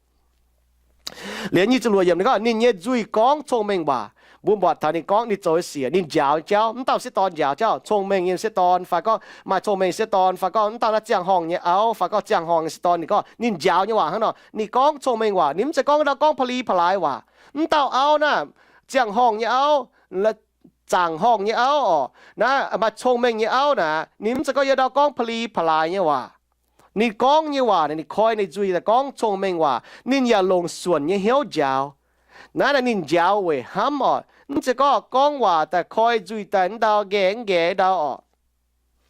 Liuz nyic ziepc luoqc yiemc ninh gorngv ninh nyei nzuih gorngv cong-mengh waac. Mbuo buatc taux ninh gorngv ninh zoux nyei sic, ninh njaaux jauv, mv dauh sieqv dorn njaaux jauv, cong-mengh nyei sieqv dorn fai gorngv maaih cong-mengh sieqv dorn fai gorngv mv dauh naaiv ziangh horngh nyei auv fai gorngv ziangh horngh nyei sieqv dorn, ninh gorngv ninh njaaux nyei waac hnangv nor. Ninh gorngv cong-mengh waac, ninh mv zeiz gorngv ndau gorngv pa'li pa'laaix waac. Mv dauh auv naaiv, ziangh horngh nyei auv, zaangc horngh nyei auv orqc, naaiv maaih cong-mengh nyei auv naaic, ninh mv zeiz gorngv yiem ndau gorngv pa'li pa'laaix nyei waac. Ninh gorngv nyei waac naaic, ninh koi ninh nzuih daaih gorngv cong-mengh waac, ninh yaac longc suonc nyei hnyouv njaaux. Naaiv naaic ninh njaaux weic hnamv orqc, mv zeiz gorngv gorngv waac daaih koi nzuih daaih ndau nqaengh nqaengh ndau orqc.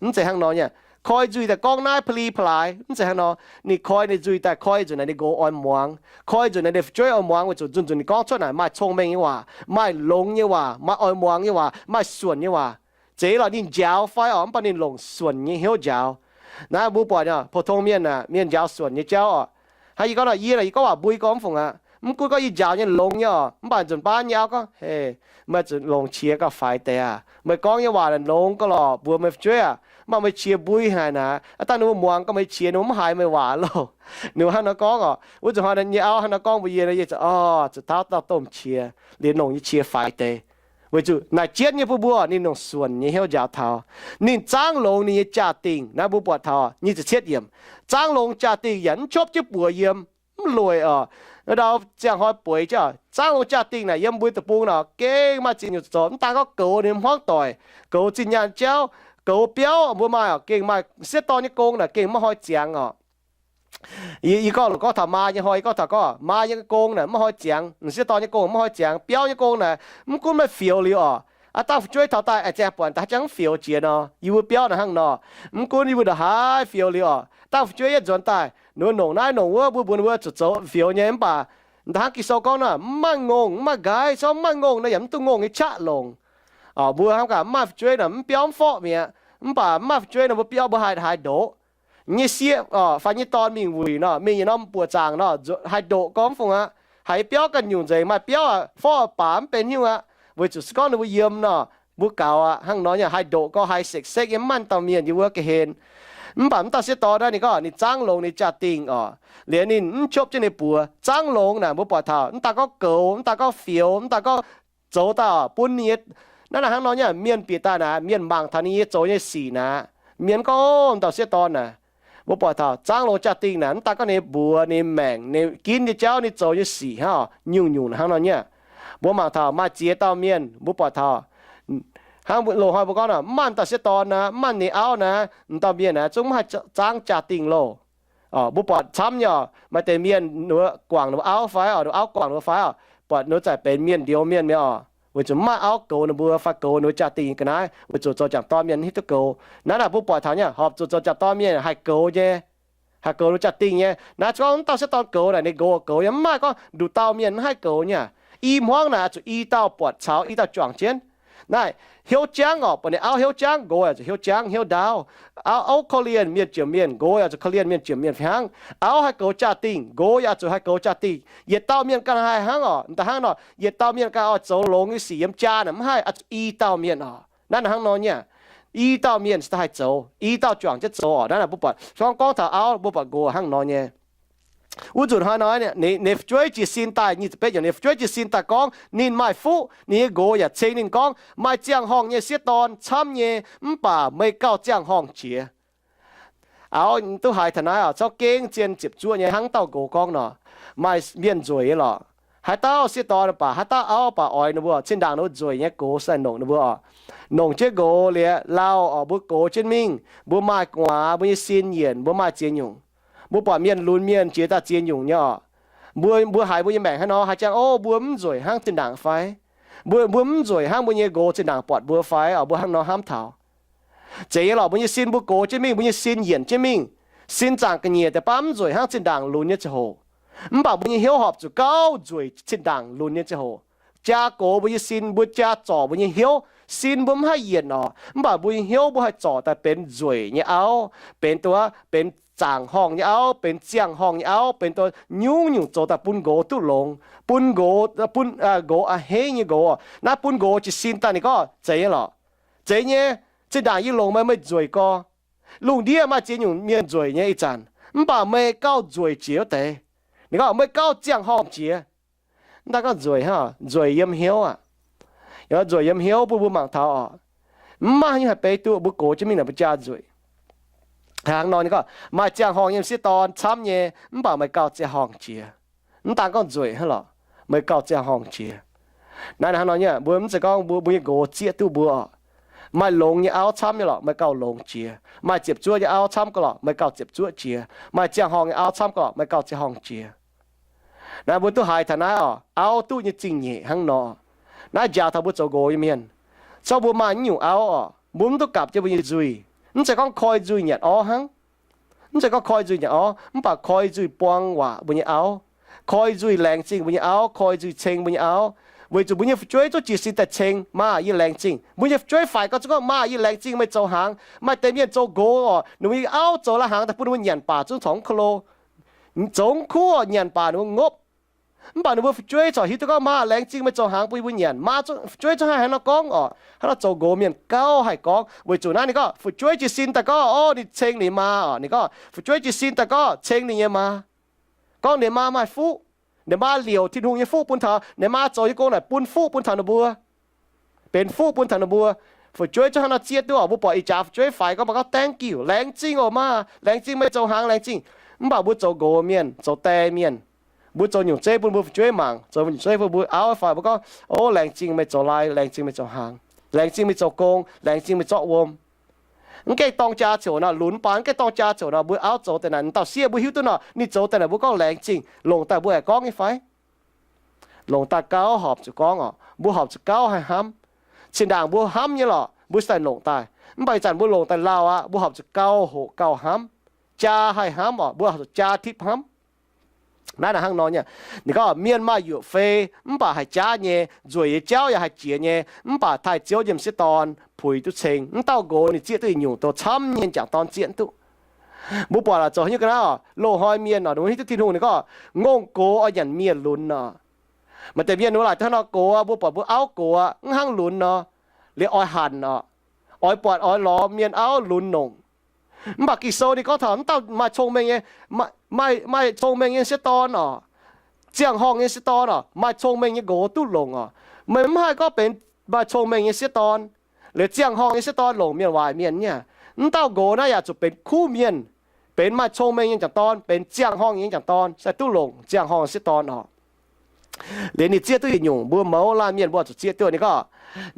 Mv zeiz hnangv nor nyei. Koi nzuih daaih gorngv naaiv pa'li pa'laaix, mv zeiz hnangv nor. Ninh koi ninh nzuih daaih koi nzunc naaic ninh nqox oix muangx, koi nzunc naaic ninh fu'jueiv oix muangx, weic zuqc nzunc nzunc ninh gorngv cuotv naaic maaih cong-mengh nyei waac, maaih longx nyei waac, maaih oix muangx nyei waac, maaih suonc nyei waac. Zeiz lorqc ninh njaaux fai orqc, mv baac ninh longc suonc nyei hnyouv njaaux. Naaiv mbuo buatc nyei, pou-tong mienh aah, mienh njaaux suonc nyei jauv orqc. Hnangv yie gorngv nor, yie, yie gorngv waac mbuo, yie gorngv mv fungc aqv. Mv gunv gorngv yie njaaux nyei longx nyei orqc, mv baac nzunc baav nyei auv gorngv, Hei, meih zuqc longc qiex gauh faix deix aac. Meih gorngv nyei waac naaic longx gauh lorqc mbuox meih fu'jueiv aac, mv baac meih qiex mbui haic naaic, aav dangh ninh mbuo muangx gauh meih qiex, ninh mbuo mv haiz meih waac loh. Ninh mbuo hnangv nor gorngv orqc. Wuov zanc hnoi nyei auv hnangv nor gorngv mbuox yie, yie zuqc, orv, zuqc taux dauh domh qiex liuz longc nyei qiex faix deix. Weic zuqc naaic jienv nyei bun mbuo, ninh longc suonc nyei hnyouv njaaux taux. Ninh zaangv longx ninh nyei jaa-dingh. Naaiv mbuo buatc taux nyic ziepc cietv yiemc, zaangv longx jaa-dingh yaac mv qopv jienv buoz yiem, mv lueic orqc. Ndau ziangh hnoi bueix jienv, zaangv longx jaa-dingh naaic yiem mbuo deic-bung nor gengh maaih ziex nyungc zoux. Mv daan gorngv goux ninh hmuangv doic, goux zinh nyaanh jauv, goux biauv, mbuo maaih orqc, gengh maaih sieqv dorn nyei gong naaic gengh maiv hnoi ziangx orqc. Yie, yie gorngv, gorngv taux maa nyei hnoi, yie gorngv taux gorngv maa nyei gong naaic maiv hnoi ziangx, sieqv dorn nyei gong maiv hnoi ziangx, biauv nyei gong naaic mv gunv meih fioux liuz orqc, aav dangh fu'jueiv taux daaih aengx ziangh buatc daaih haaix jangx mv fioux jiex nor. Yie mbuo biauv naaic hnangv nor, mv gunv yie mbuo ndongc haaix fioux liuz orqc, dangh fu'jueiv yietv nzuonx daaih, ninh mbuo nongc naaiv nongc wuov, mbuo mbuox ninh mbuo zuqc zoux fioux nyei, mv baac ndongc hnangv Ging-Sou gorngv nor, mv maaih ngongh mv maaih nqaiv, se gorngv mv maaih ngongh nor yaac mv duqv ngongh nyei qaqv longc. Orqc, mbuo hnamv gaax, mv maaih fu'jueiv naaic mv biauv mv forv mi'aqv, mv baac mv maaih fu'jueiv nor mbuo biauv mbuo haih, haih ndoqv nyei sieqv orqc, fai nyei dorn mingh wuic nor, mingh yietc norm buoqc zaangc nor, haih ndoqv gorngv mv fungc aqv. Haiz biauv ganh nyungc nzengc, maaih biauv aqv, forv baac mv benx haaix nyungc aqv, weic zuqc se gorngv ninh mbuo yiem nor, mbuo gaux aqv. Hnangv nor nyei haih ndoqv gorngv haih sekv-sekv yiem mv maaih dauh mienh yiem wuov ga'hlen. Mv baac mv dauh sieqv dorn naaiv ninh gorngv ninh zaangv longx ninh jaa-dingh orqc, liuz ninh mv qopv jienv ninh buoz. Zaangv longx naaic mbuo buatc taux mv daan gorngv goux, mv daan gorngv fioux, mv daan gorngv zoux daaih orqc, bun ninh nyei, naaiv naaic hnangv nor nyei, mienh bieqc daaih naaic, mienh mangc taux ninh nyei zoux nyei sic naaic, mienh gorngv, Mv dauh sieqv dorn naaic, mbuo buatc taux zaangv longx jaa-dingh naaic, mv daan gorngv ninh mbuox ninh maengc, ninh ginv nyei jauv, ninh zoux nyei sic hnangv orqc, nyungc-nyungc hnangv nor nyei. Mbuo mangc taux maaih ziex dauh mienh, mbuo buatc taux hnangv loz-hnoi mbuo gorngv nor, mv maaih dauh sieqv dorn naaic, mv maaih ninh auv naaic, m'dauh mienh naaic zungv mv haih zaangv jaa-dingh loh. Mbuo buatc camv nyei orqc, maaih deix mienh ninh mbuo guangc ninh mbuo auv fai orqc, ninh mbuo auv guangc ninh mbuo fai orqc, buatc ninh mbuo za'gengh benx mienh ndioux mienh mi'aqv orqc, weic zuqc mv maaih auv goux ninh mbuo fai goux ninh mbuo jaa-dingh ga'naaiv, weic zuqc zoux jangc dorn mienh mv hiuv duqv goux. Naaiv naaic mbuo buatc taux nyei, horpc zuqc zoux jangc dorn mienh haih goux nyei, haih goux ninh mbuo jaa-dingh nyei. Naaiv zuqc gorngv mv dauh sieqv dorn goux naaic, ninh nqox goux nyei, mv maaih gorngv nduqc dauh mienh mv haih goux nyei. I hmuangv naaic zuqc i dauh buatc caux i dauh juangc jienv. Naaiv hnyouv jangv orqc, buatc ninh auv hnyouv jangv, nqox yaac zuqc hnyouv jangv hnyouv ndaauv. Auv, auv korv-lienh mienh jiem mienh, nqox yaac zuqc korv-lienh mienh jiem mienh fih hnangv. Auv haih goux jaa-dingh, nqox yaac zuqc haih goux jaa-dingh. Yietc dauh mienh ganh haih hnangv orqc, da'hnangv nor, yietc dauh mienh ganh oix zoux longx nyei sic yiem jaa naaic mv haih, zuqc i dauh mienh orqc. Naaiv naaic hnangv nor nyei, i dauh mienh se haih zoux, i dauh juangc jienv zoux orqc. Naaiv naaic mbuo buatc, se gorngv gorngv taux auv, mbuo buatc nqox hnangv nor nyei. Wuov nzunc hnoi nor, ninh fu'jueiv jiez sin daaih, nyic ziepc betv nyungc, ninh fu'jueiv jiez sin daaih gorngv ninh maaih fuqv, ninh nyei nqox yaac ceng ninh gorngv, maaih ziangh horngh nyei sieqv dorn camv nyei, mv baac meih gauh ziangh horngh jiex. Auv duqv haiz taux naaiv oc, zorqv gengh zien ziepc zuoqv nyei hnangv dauh nqox gorngv nor, maaih mienh nzueic nyei lorqc. Haaix dauh sieqv dorn baac, haaix dauh auv baac oix ninh mbuo zinh ndaangc ninh mbuo nzueic nyei gox sai nongc ninh mbuo oc. Nongc jienv nqox liuz lauh oc, mbuo gox jienv mingh, mbuo maaih gu'nguaaz, mbuo nyei sin yienc, mbuo maaih ziex nyungc. Mbuo buatc mienh lunx mienh jiex daaih ziex nyungc nyei oc. Mbuo, mbuo haiz mbuo nyei maengc hnangv nor, haaix jangx, o, mbuo mv nzueic hnangv zinh ndaangc fai? Mbuo, mbuo mv nzueic hnangv mbuo nyei nqox zinh ndaangc buatc mbuo fai oc? Mbuo hnangv nor hnamv taux. Zeiz nyei lorqc, mbuo nyei sin mbuo gox jienv mingh, mbuo nyei sin yienc jienv mingh, sin zaangc ga'nyiec deix baav mv nzueic hnangv zinh ndaangc lunx nyei ziangh hoc. Mv baac mbuo nyei hnyouv horpc zuqc gauh nzueic zinh ndaangc lunx nyei ziangh hoc. Jaa gox mbuo nyei sin, mbuo jaa zorc mbuo nyei hnyouv, sin mbuo mv haih yienc oc, mv baac mbuo nyei hnyouv mbuo haih zorc daaih benx nzueic nyei auv, benx duqv, benx zaangc horngh nyei auv, benx ziangh horngh nyei auv, benx duqv nyungc-nyungc zoux daaih bun nqox duqv longx, bun nqox, bun, nqox a'hneiv nyei nqox. Naaiv bun nqox jiez sin daaih ninh gorngv zeiz nyei lorqc. Zeiz nyei, zinh ndaangc yie longc meih, meih nzueic gorx. Lungh ndiev maaih ziex nyungc mienh nzueic nyei ih zanc, mv baac meih gauh nzueic jiex wuov deix. Ninh gorngv meih gauh ziangh horngh jiex. Mv daaih gorngv nzueic hnangv, nzueic yiem hnyouv aqv. Nzueic yiem hnyouv bun mbuo mangc taux oc. Mv maaih haaix nyungc haih beiv duqv mbuo gox jienv mingh naaic mbuo jaa nzueic. Hnangv nor ninh gorngv maaih ziangh horngh nyei sieqv dorn camv nyei, mv baac meih gauh ziangh horngh jiex. Mv daaih gorngv nzueic hnangv lorqc, meih gauh ziangh horngh jiex. Naaiv hnangv nor nyei, mbuo mv zeiz gorngv mbuo, mbuo nyei nqox zieqv duqv mbuo oc. Maaih longx nyei auv camv nyei lorqc, meih gauh longx jiex. Maaih ziepc zuoqv nyei auv camv gauh lorqc, meih gauh ziepc zuoqv jiex. Maaih ziangh horngh nyei auv camv gauh lorqc, meih gauh ziangh horngh jiex. Naaiv mbuo duqv haiz taux naaiv oc, auv duqv nyei zingh nyeic hnangv nor. Naaiv njaaux taux mbuo zoux nqox nyei mienh, zorqv mbuo maaih naaiv nyungc auv oc, mbuo mv duqv gapv jienv mbuo nyei nzuih. Mv zeiz gorngv koi nzuih nyanc orv hnangv. Mv zeiz gorngv koi nzuih nyanc orv, mv baac koi nzuih buang waac mbuo nyei auv, koi nzuih laengz zingh mbuo nyei auv, koi nzuih ceng mbuo nyei auv. Weic zuqc mbuo nyei fu'jueiv zungv jiez sin daaih ceng, Maa, yie laengz zingh. Mbuo nyei fu'jueiv faix gau zungv gorngv, Maa, yie laengz zingh meih zoux hnaangx. Maaih deix mienh zoux nqox oc, ninh mbuo nyei auv zoux lai-hnaangx daaih bun ninh mbuo nyanc baac zungv corc mv ko lo, zoux mv kuv oc, nyanc baac ninh mbuo ngopv. Mv baac ninh mbuo fu'jueiv corc hiuv duqv gorngv, Maa, laengz zingh meih zoux hnaangx bun yie mbuo nyanc. Maa, fu'jueiv zungv haih hnangv nor gorngv oc. Hnangv nor zoux nqox mienh gauh haih gorngv. Weic zuqc naaiv ninh gorngv fu'jueiv jiez sin daaih gorngv, o, ninh ceng ninh maa oc. Ninh gorngv fu'jueiv jiez sin daaih gorngv ceng ninh nyei maa, gorngv ninh maa maaih fuqv, ninh maa liouc Tin-Hungh nyei fuqv bun taux, ninh maa zoux nyei gong naaic bun fuqv bun taux ninh mbuo, benx fuqv bun taux ninh mbuo. Fu'jueiv zungv hnangv nor zieqv duqv oc. Mbuo buatc ih jaax fu'jueiv faix gorngv, mbuo gorngv, thank you, laengz zingh oc maa, laengz zingh meih zoux hnaangx, laengz zingh. Mv baac mbuo zoux nqox mienh, zoux die mienh, mbuo zoux nyungc zeiv bun mbuo fu'jueiv mangc, zoux nyungc zeiv bun mbuo auv faix, mbuo gorngv, o, laengz zingh meih zoux lai, laengz zingh meih zoux hnaangx, laengz zingh meih zoux gong, laengz zingh meih zorqv wuom. Mv gaengh dorng jaa ziouc nor, lunx baan mv gaengh dorng jaa ziouc nor, mbuo auv zoux deix naaic, dauh sieqv mbuo hiuv duqv nor, ninh zoux deix naaic mbuo gorngv laengz zingh, longc daaih mbuo haih gorngv nyei fai? Longc daaih gauh horpc zuqc gorngv oc. Mbuo horpc zuqc gauh haih hnamv. Zinh ndaangc mbuo hnamv nyei lorqc, mbuo se daaih longc daaih. Mv baac ih zanc mbuo longc daaih lauh aqv, mbuo horpc zuqc gauh hoqc gauh hnamv, jaa haih hnamv oc, mbuo horpc zuqc jaa tipv hnamv. Naaiv naaic hnangv nor nyei. Ninh gorngv mienh maaih yuoqc fei mv baac haih jaav nyei, nzueic nyei jauv yaac haih jiex nyei, mv baac taaih Ziouv nyiemc sieqv dorn puix duqv ceng. Mv dauh nqox ninh zieqv duqv yietc nyungc, douz camv nyei m'jangc dorn zieqv duqv. Mbuo buatc laac zoux haaix nyungc ga'naaiv oc, loz-hnoi mienh oc, ninh mbuo hiuv duqv Tin-Hungh ninh gorngv ngongh gox oix nyanc miev lunx oc. Maaih deix mienh ninh mbuo laaic duqv hnangv nor gox, mbuo buatc mbuo auv gox aqv, mv hnangv lunx nor, liuz oix hanc oc, oix buatc oix lorz mienh auv lunx longc. Mv baac Ging-Sou ninh gorngv taux mv dauh maaih cong-mengh nyei, maaih, maaih cong-mengh nyei sieqv dorn oc, ziangh horngh nyei sieqv dorn oc, maaih cong-mengh nyei nqox duqv longc oc. Meih mv haih gorngv benx maaih cong-mengh nyei sieqv dorn, liuz ziangh horngh nyei sieqv dorn longc mienh waaic mienh nyei. Mv dauh nqox naaiv yaac zuqc benx kuv mienh, benx maaih cong-mengh nyei m'jangc dorn, benx ziangh horngh nyei m'jangc dorn, sai duqv longc ziangh horngh sieqv dorn oc. Liuz ninh zieqv duqv yietc nyungc, mbuo mouz laanh mienh mbuo zuqc zieqv duqv. Ninh gorngv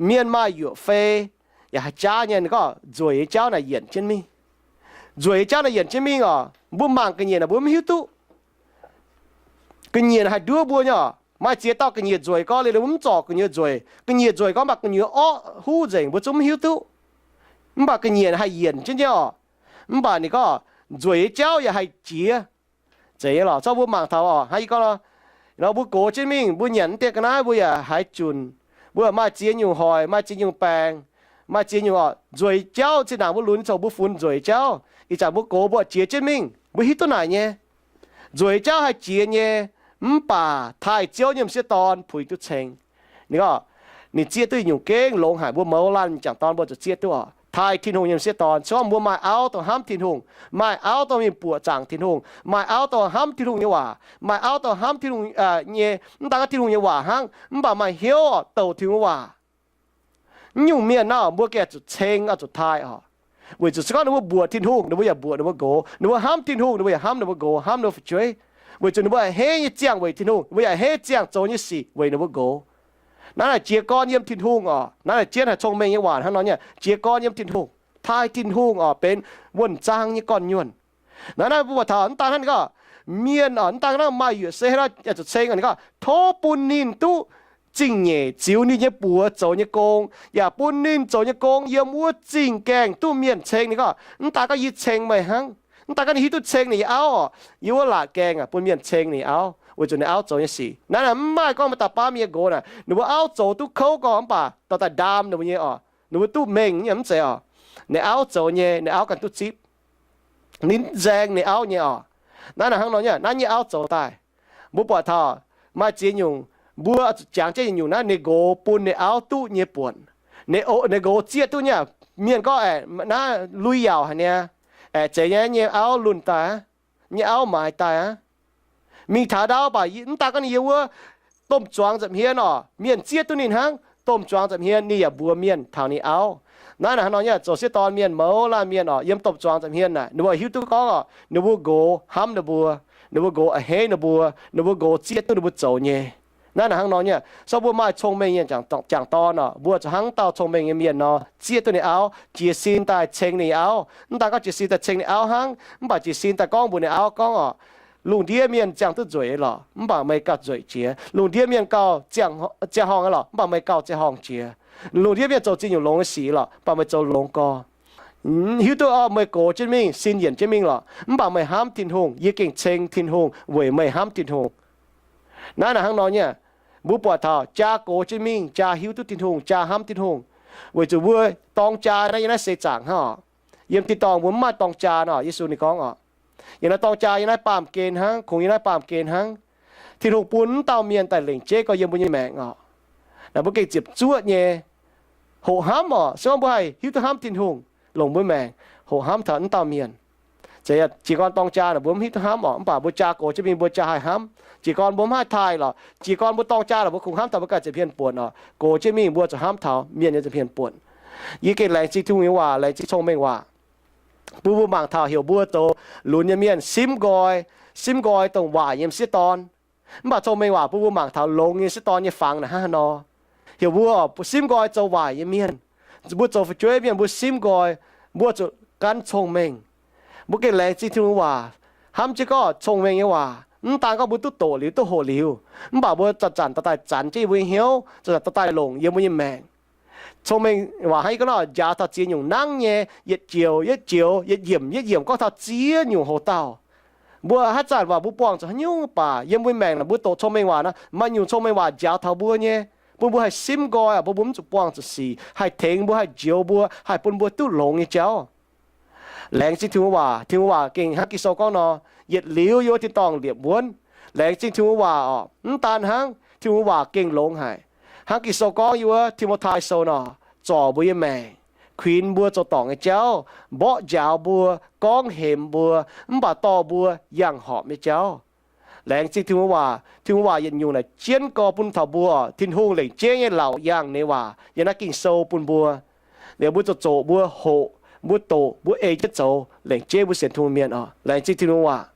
mienh maaih yuoqc fei yaac haih jaav nyei. Ninh gorngv nzueic nyei jauv naaic yienc jienv mingh. Nzueic nyei jauv naaic yienc jienv mingh oc. Mbuo mangc ga'nyiec naaic mbuo mv hiuv duqv. Ga'nyiec haih nduov mbuo nyei oc. Maaih ziex dauh ga'nyiec nzueic gorngv liuz mbuo mv zorc gu'nyuoz nzueic. Ga'nyiec nzueic gorngv mv baac gu'nyuoz orqv huv nzengc, mbuo zungv mv hiuv duqv. Mv baac ga'nyiec haih yienc jienv nyei oc. Mv baac ninh gorngv nzueic nyei jauv yaac haih jiex. Zeiz nyei lorqc. Zorqv mbuo mangc taux oc, hnangv yie gorngv nor, mbuo gox jienv mingh, mbuo nyanc mv dieh ga'naaiv mbuo yaac haiz junc, mbuo maaih ziex nyungc hoic, maaih ziex nyungc baengc, maaih ziex nyungc oc, nzueic jauv zinh ndaangc mbuo lunx coux mbuo funx nzueic jauv. Ih zanc mbuo gox mbuo jiex jienv mingh, mbuo hiuv duqv naaic nyei. Nzueic jauv haih jiex nyei, mv baac taaih Ziouv nyiemc sieqv dorn puix duqv ceng. Ninh gorngv, ninh zieqv duqv nyungc gengh longx haic, mbuo mouz laanh m'jangc dorn mbuo zuqc zieqv duqv oc. taaih Tin-Hungh nyei m'sieqv dorn. Se gorngv mbuo maaih auv dongh hnamv Tin-Hungh, maaih auv dongh mingh buoqc zaangc Tin-Hungh, maaih auv dongh hnamv Tin-Hungh nyei waac, maaih auv dongh hnamv Tin-Hungh nyei, mv daan gorngv Tin-Hungh nyei waac hnangv, mv baac maaih hnyouv oc douc Tin-Hungh nyei waac. Mv nyungc mienh naaiv mbuo gengh zuqc ceng oix zuqc taaih oc. Weic zuqc se gorngv ninh mbuo mbuoqc Tin-Hungh, ninh mbuo yaac mbuoqc ninh mbuo nqox. Ninh mbuo hnamv Tin-Hungh, ninh mbuo yaac hnamv ninh mbuo nqox, hnamv ninh mbuo fu'jueiv. Weic zuqc ninh mbuo a'hneiv nyei ziangh weic Tin-Hungh, ninh mbuo yaac a'hneiv ziangh zoux nyei sic weic ninh mbuo nqox. Naaiv naaic jiez gorn yiem Tin-Hungh oc. Naaiv naaic jienv haic cong-mengh nyei waac hnangv nor nyei, jiez gorn yiem Tin-Hungh, taaih Tin-Hungh oc benx wuonh zaang nyei gorn-nyuonh. Naaiv naaiv mbuo buatc taux mv daan hnangv ninh gorngv, mienh oc, mv daan hnangv maaih yuoqc se hei nor zuqc ceng oc, ninh gorngv tov bun ninh duqv zingh nyeic ziux ninh nyei buoz zoux nyei gong, yaac bun ninh zoux nyei gong yiem wuov zingh gaengh duqv mienh ceng. Ninh gorngv mv daan gorngv yie ceng meih hnangv, mv daan gorngv ninh hiuv duqv ceng ninh nyei auv oc, yiem wuov laatc gaengh aac bun mienh ceng ninh nyei auv weic zuqc ninh auv zoux nyei sic. Naaiv naaic mv maaih gorngv maaih dauh baamh mienh nqox naaic, ninh mbuo auv zoux duqv kouv gorngv mv baac dorh daaih ndaam ninh mbuo nyei oc, ninh mbuo duqv mengh nyei mv zeiz oc. Ninh auv zoux nyei, ninh auv ganh duqv zipv. Ninh nzaeng ninh auv nyei oc. Naaiv naaic hnangv nor nyei, naaiv nyei auv zoux daaih. Mbuo buatc taux maaih ziex nyungc, mbuo zuqc jangx jienv nyungc-nyungc naaiv ninh nqox bun ninh auv duqv nyei buonc. Ninh nqox zieqv duqv nyei aac, mienh gorngv aeqv, naaiv lui-yaauc haic niaa, aeqv, zeiz nyei, nyei auv lunh daaih aqv, nyei auv maaiz daaih aqv. Mingh taux ndau baac mv daan gorngv ninh yiem wuov domh zuangx nza'hmien oc, mienh zieqv duqv ninh hnangv, domh zuangx nza'hmien ninh yaac mbuox mienh taux ninh auv. Naaiv naaic hnangv nor nyei, zoux sieqv dorn mienh, mouz laanh mienh oc, yiem domh zuangx nza'hmien naaic ninh mbuo hiuv duqv gorngv oc, ninh mbuo nqox hnamv ninh mbuo, ninh mbuo nqox a'hneiv ninh mbuo, ninh mbuo nqox zieqv duqv ninh mbuo zoux nyei. Naaiv naaic hnangv nor nyei, so mbuo maaih cong-mengh nyei jangc dorn oc, mbuo zuqc hnangv dauh cong-mengh nyei mienh nor, zieqv duqv ninh auv, jiez sin daaih ceng ninh auv. Mv daan gorngv jiez sin daaih ceng ninh auv hnangv, mv baac jiez sin daaih gorngv mbuox ninh auv gorngv oc, lungh ndiev mienh ziangh duqv nzueic lorqc, mv baac meih gauh nzueic jiex. Lungh ndiev mienh gauh ziangh horngh lorqc, mv baac meih gauh ziangh horngh jiex. Lungh ndiev mienh zoux ziex nyungc longx nyei sic lorqc, mv baac meih zoux longx gorx. Hiuv duqv oc, meih gox jienv mingh, sin yienc jienv mingh lorqc, mv baac meih hnamv Tin-Hungh. Yie gengh ceng Tin-Hungh weic meih hnamv Tin-Hungh. Naaiv naaic hnangv nor nyei, mbuo buatc taux jaa gox jienv mingh, jaa hiuv duqv Tin-Hungh, jaa hnamv Tin-Hungh. Weic zuqc mbuo dorng jaa naaiv yiem naaiv seix zaangc hnangv oc. Yiem tin-dorngh mbuo mv maaih dorng jaa nor, Yesu ninh gorngv oc, yiem naaiv dorng jaa yiem naaiv baamh gen hnangv, kungx yiem naaiv baamh gen hnangv. Tin-Hungh bun mv dauh mienh daaih lengc jeiv gorx yiem mbuo nyei maengc oc. Naaic mbuo gengh ziepc zuoqv nyei hoqc hnamv oc. Se gorngv mbuo haih hiuv duqv hnamv Tin-Hungh longc mbuo maengc, hoqc hnamv taux mv dauh mienh. Zeiz jiez gorn dorng jaa naaic mbuo mv hiuv duqv hnamv oc, mv baac mbuo jaa gox jienv mingh mbuo jaa haih hnamv. Jiez gorn mbuo mv haih taaih lorqc, jiez gorn mbuo dorng jaa lorqc mbuo kungx hnamv taux mbuo ganh ziepc hmien buonc oc. Gox jienv mingh mbuo zuqc hnamv taux mienh nyei ziepc hmien buonc. Yie gengh laengz zingh Tin-Hungh nyei waac, laengz zingh cong-mengh waac. Bun mbuo mangc taux heuc mbuo zoux lunx nyei mienh simv nqoi, simv nqoi dongh waaic nyei m'sieqv dorn. Mv baac cong-mengh waac bun mbuo mangc taux longx nyei m'sieqv dorn nyei fangx naaic hnangv haaix nor. Heuc mbuo simv nqoi zoux waaic nyei mienh. Mbuo zoux fu'jueiv mienh mbuo simv nqoi, mbuo zuqc gan cong-mengh. Mbuo gengh laengz zingh Tin-Hungh waac, hnamv jienv gorngv cong-mengh nyei waac mv daan gorngv mbuo duqv doqc liuz duqv hoqc liuz, mv baac mbuo zanc-zanc dorh daaih zanx jienv yiem mbuo nyei hnyouv, zanc-zanc dorh daaih longc yiem mbuo nyei maengc. Cong-mengh waac hnangv yie gorngv nor, njaaux taux ziex nyungc nangv nyei, yietc joux yietc joux, yietc yiemc yietc yiemc gorngv taux ziex nyungc hoc-dauh. Mbuo haaix zanc waac mbuo buangh zuqc haaix nyungc baac yiem mbuo maengc naaic mbuo doqc cong-mengh waac nor, maaih nyungc cong-mengh waac njaaux taux mbuo nyei, bun mbuo haih simv nqoi, bun mbuo mv zuqc buangh zuqc sic, haih tengx mbuo, haih njoux mbuo, haih bun mbuo duqv longx nyei jauv. Laengz zingh Tin-Hungh waac. Tin-Hungh waac gengh hnangv Ging-Sou gorngv nor, yietc liuz yiem wuov tin-dorngh liepc wuonv. Laengz zingh Tin-Hungh waac oc. Mv daan hnangv, Tin-Hungh waac gengh longx haic. Hnangv Ging-Sou gorngv yiem wuov Ti^mo^tai Sou nor, zorc mbuo nyei maengc, kuinx mbuo zoux dorngc nyei jauv, mborqv njaaux mbuo, gorngv hemx mbuo, mv baac dorh mbuo yangh horpc nyei jauv. Laengz zingh Tin-Hungh waac. Tin-Hungh waac yietc nyungc naaic jienv gorx bun taux mbuo Tin-Hungh lengc jeiv nyei laauc yangh ninh waac yiem naaiv Ging-Sou bun mbuo. Liuz mbuo zoux zoqc, mbuo hoqc, mbuo doqc, mbuo ei jienv zoux, lengc jeiv mbuo sienx Tin-Hungh mienh oc. Laengz zingh Tin-Hungh waac.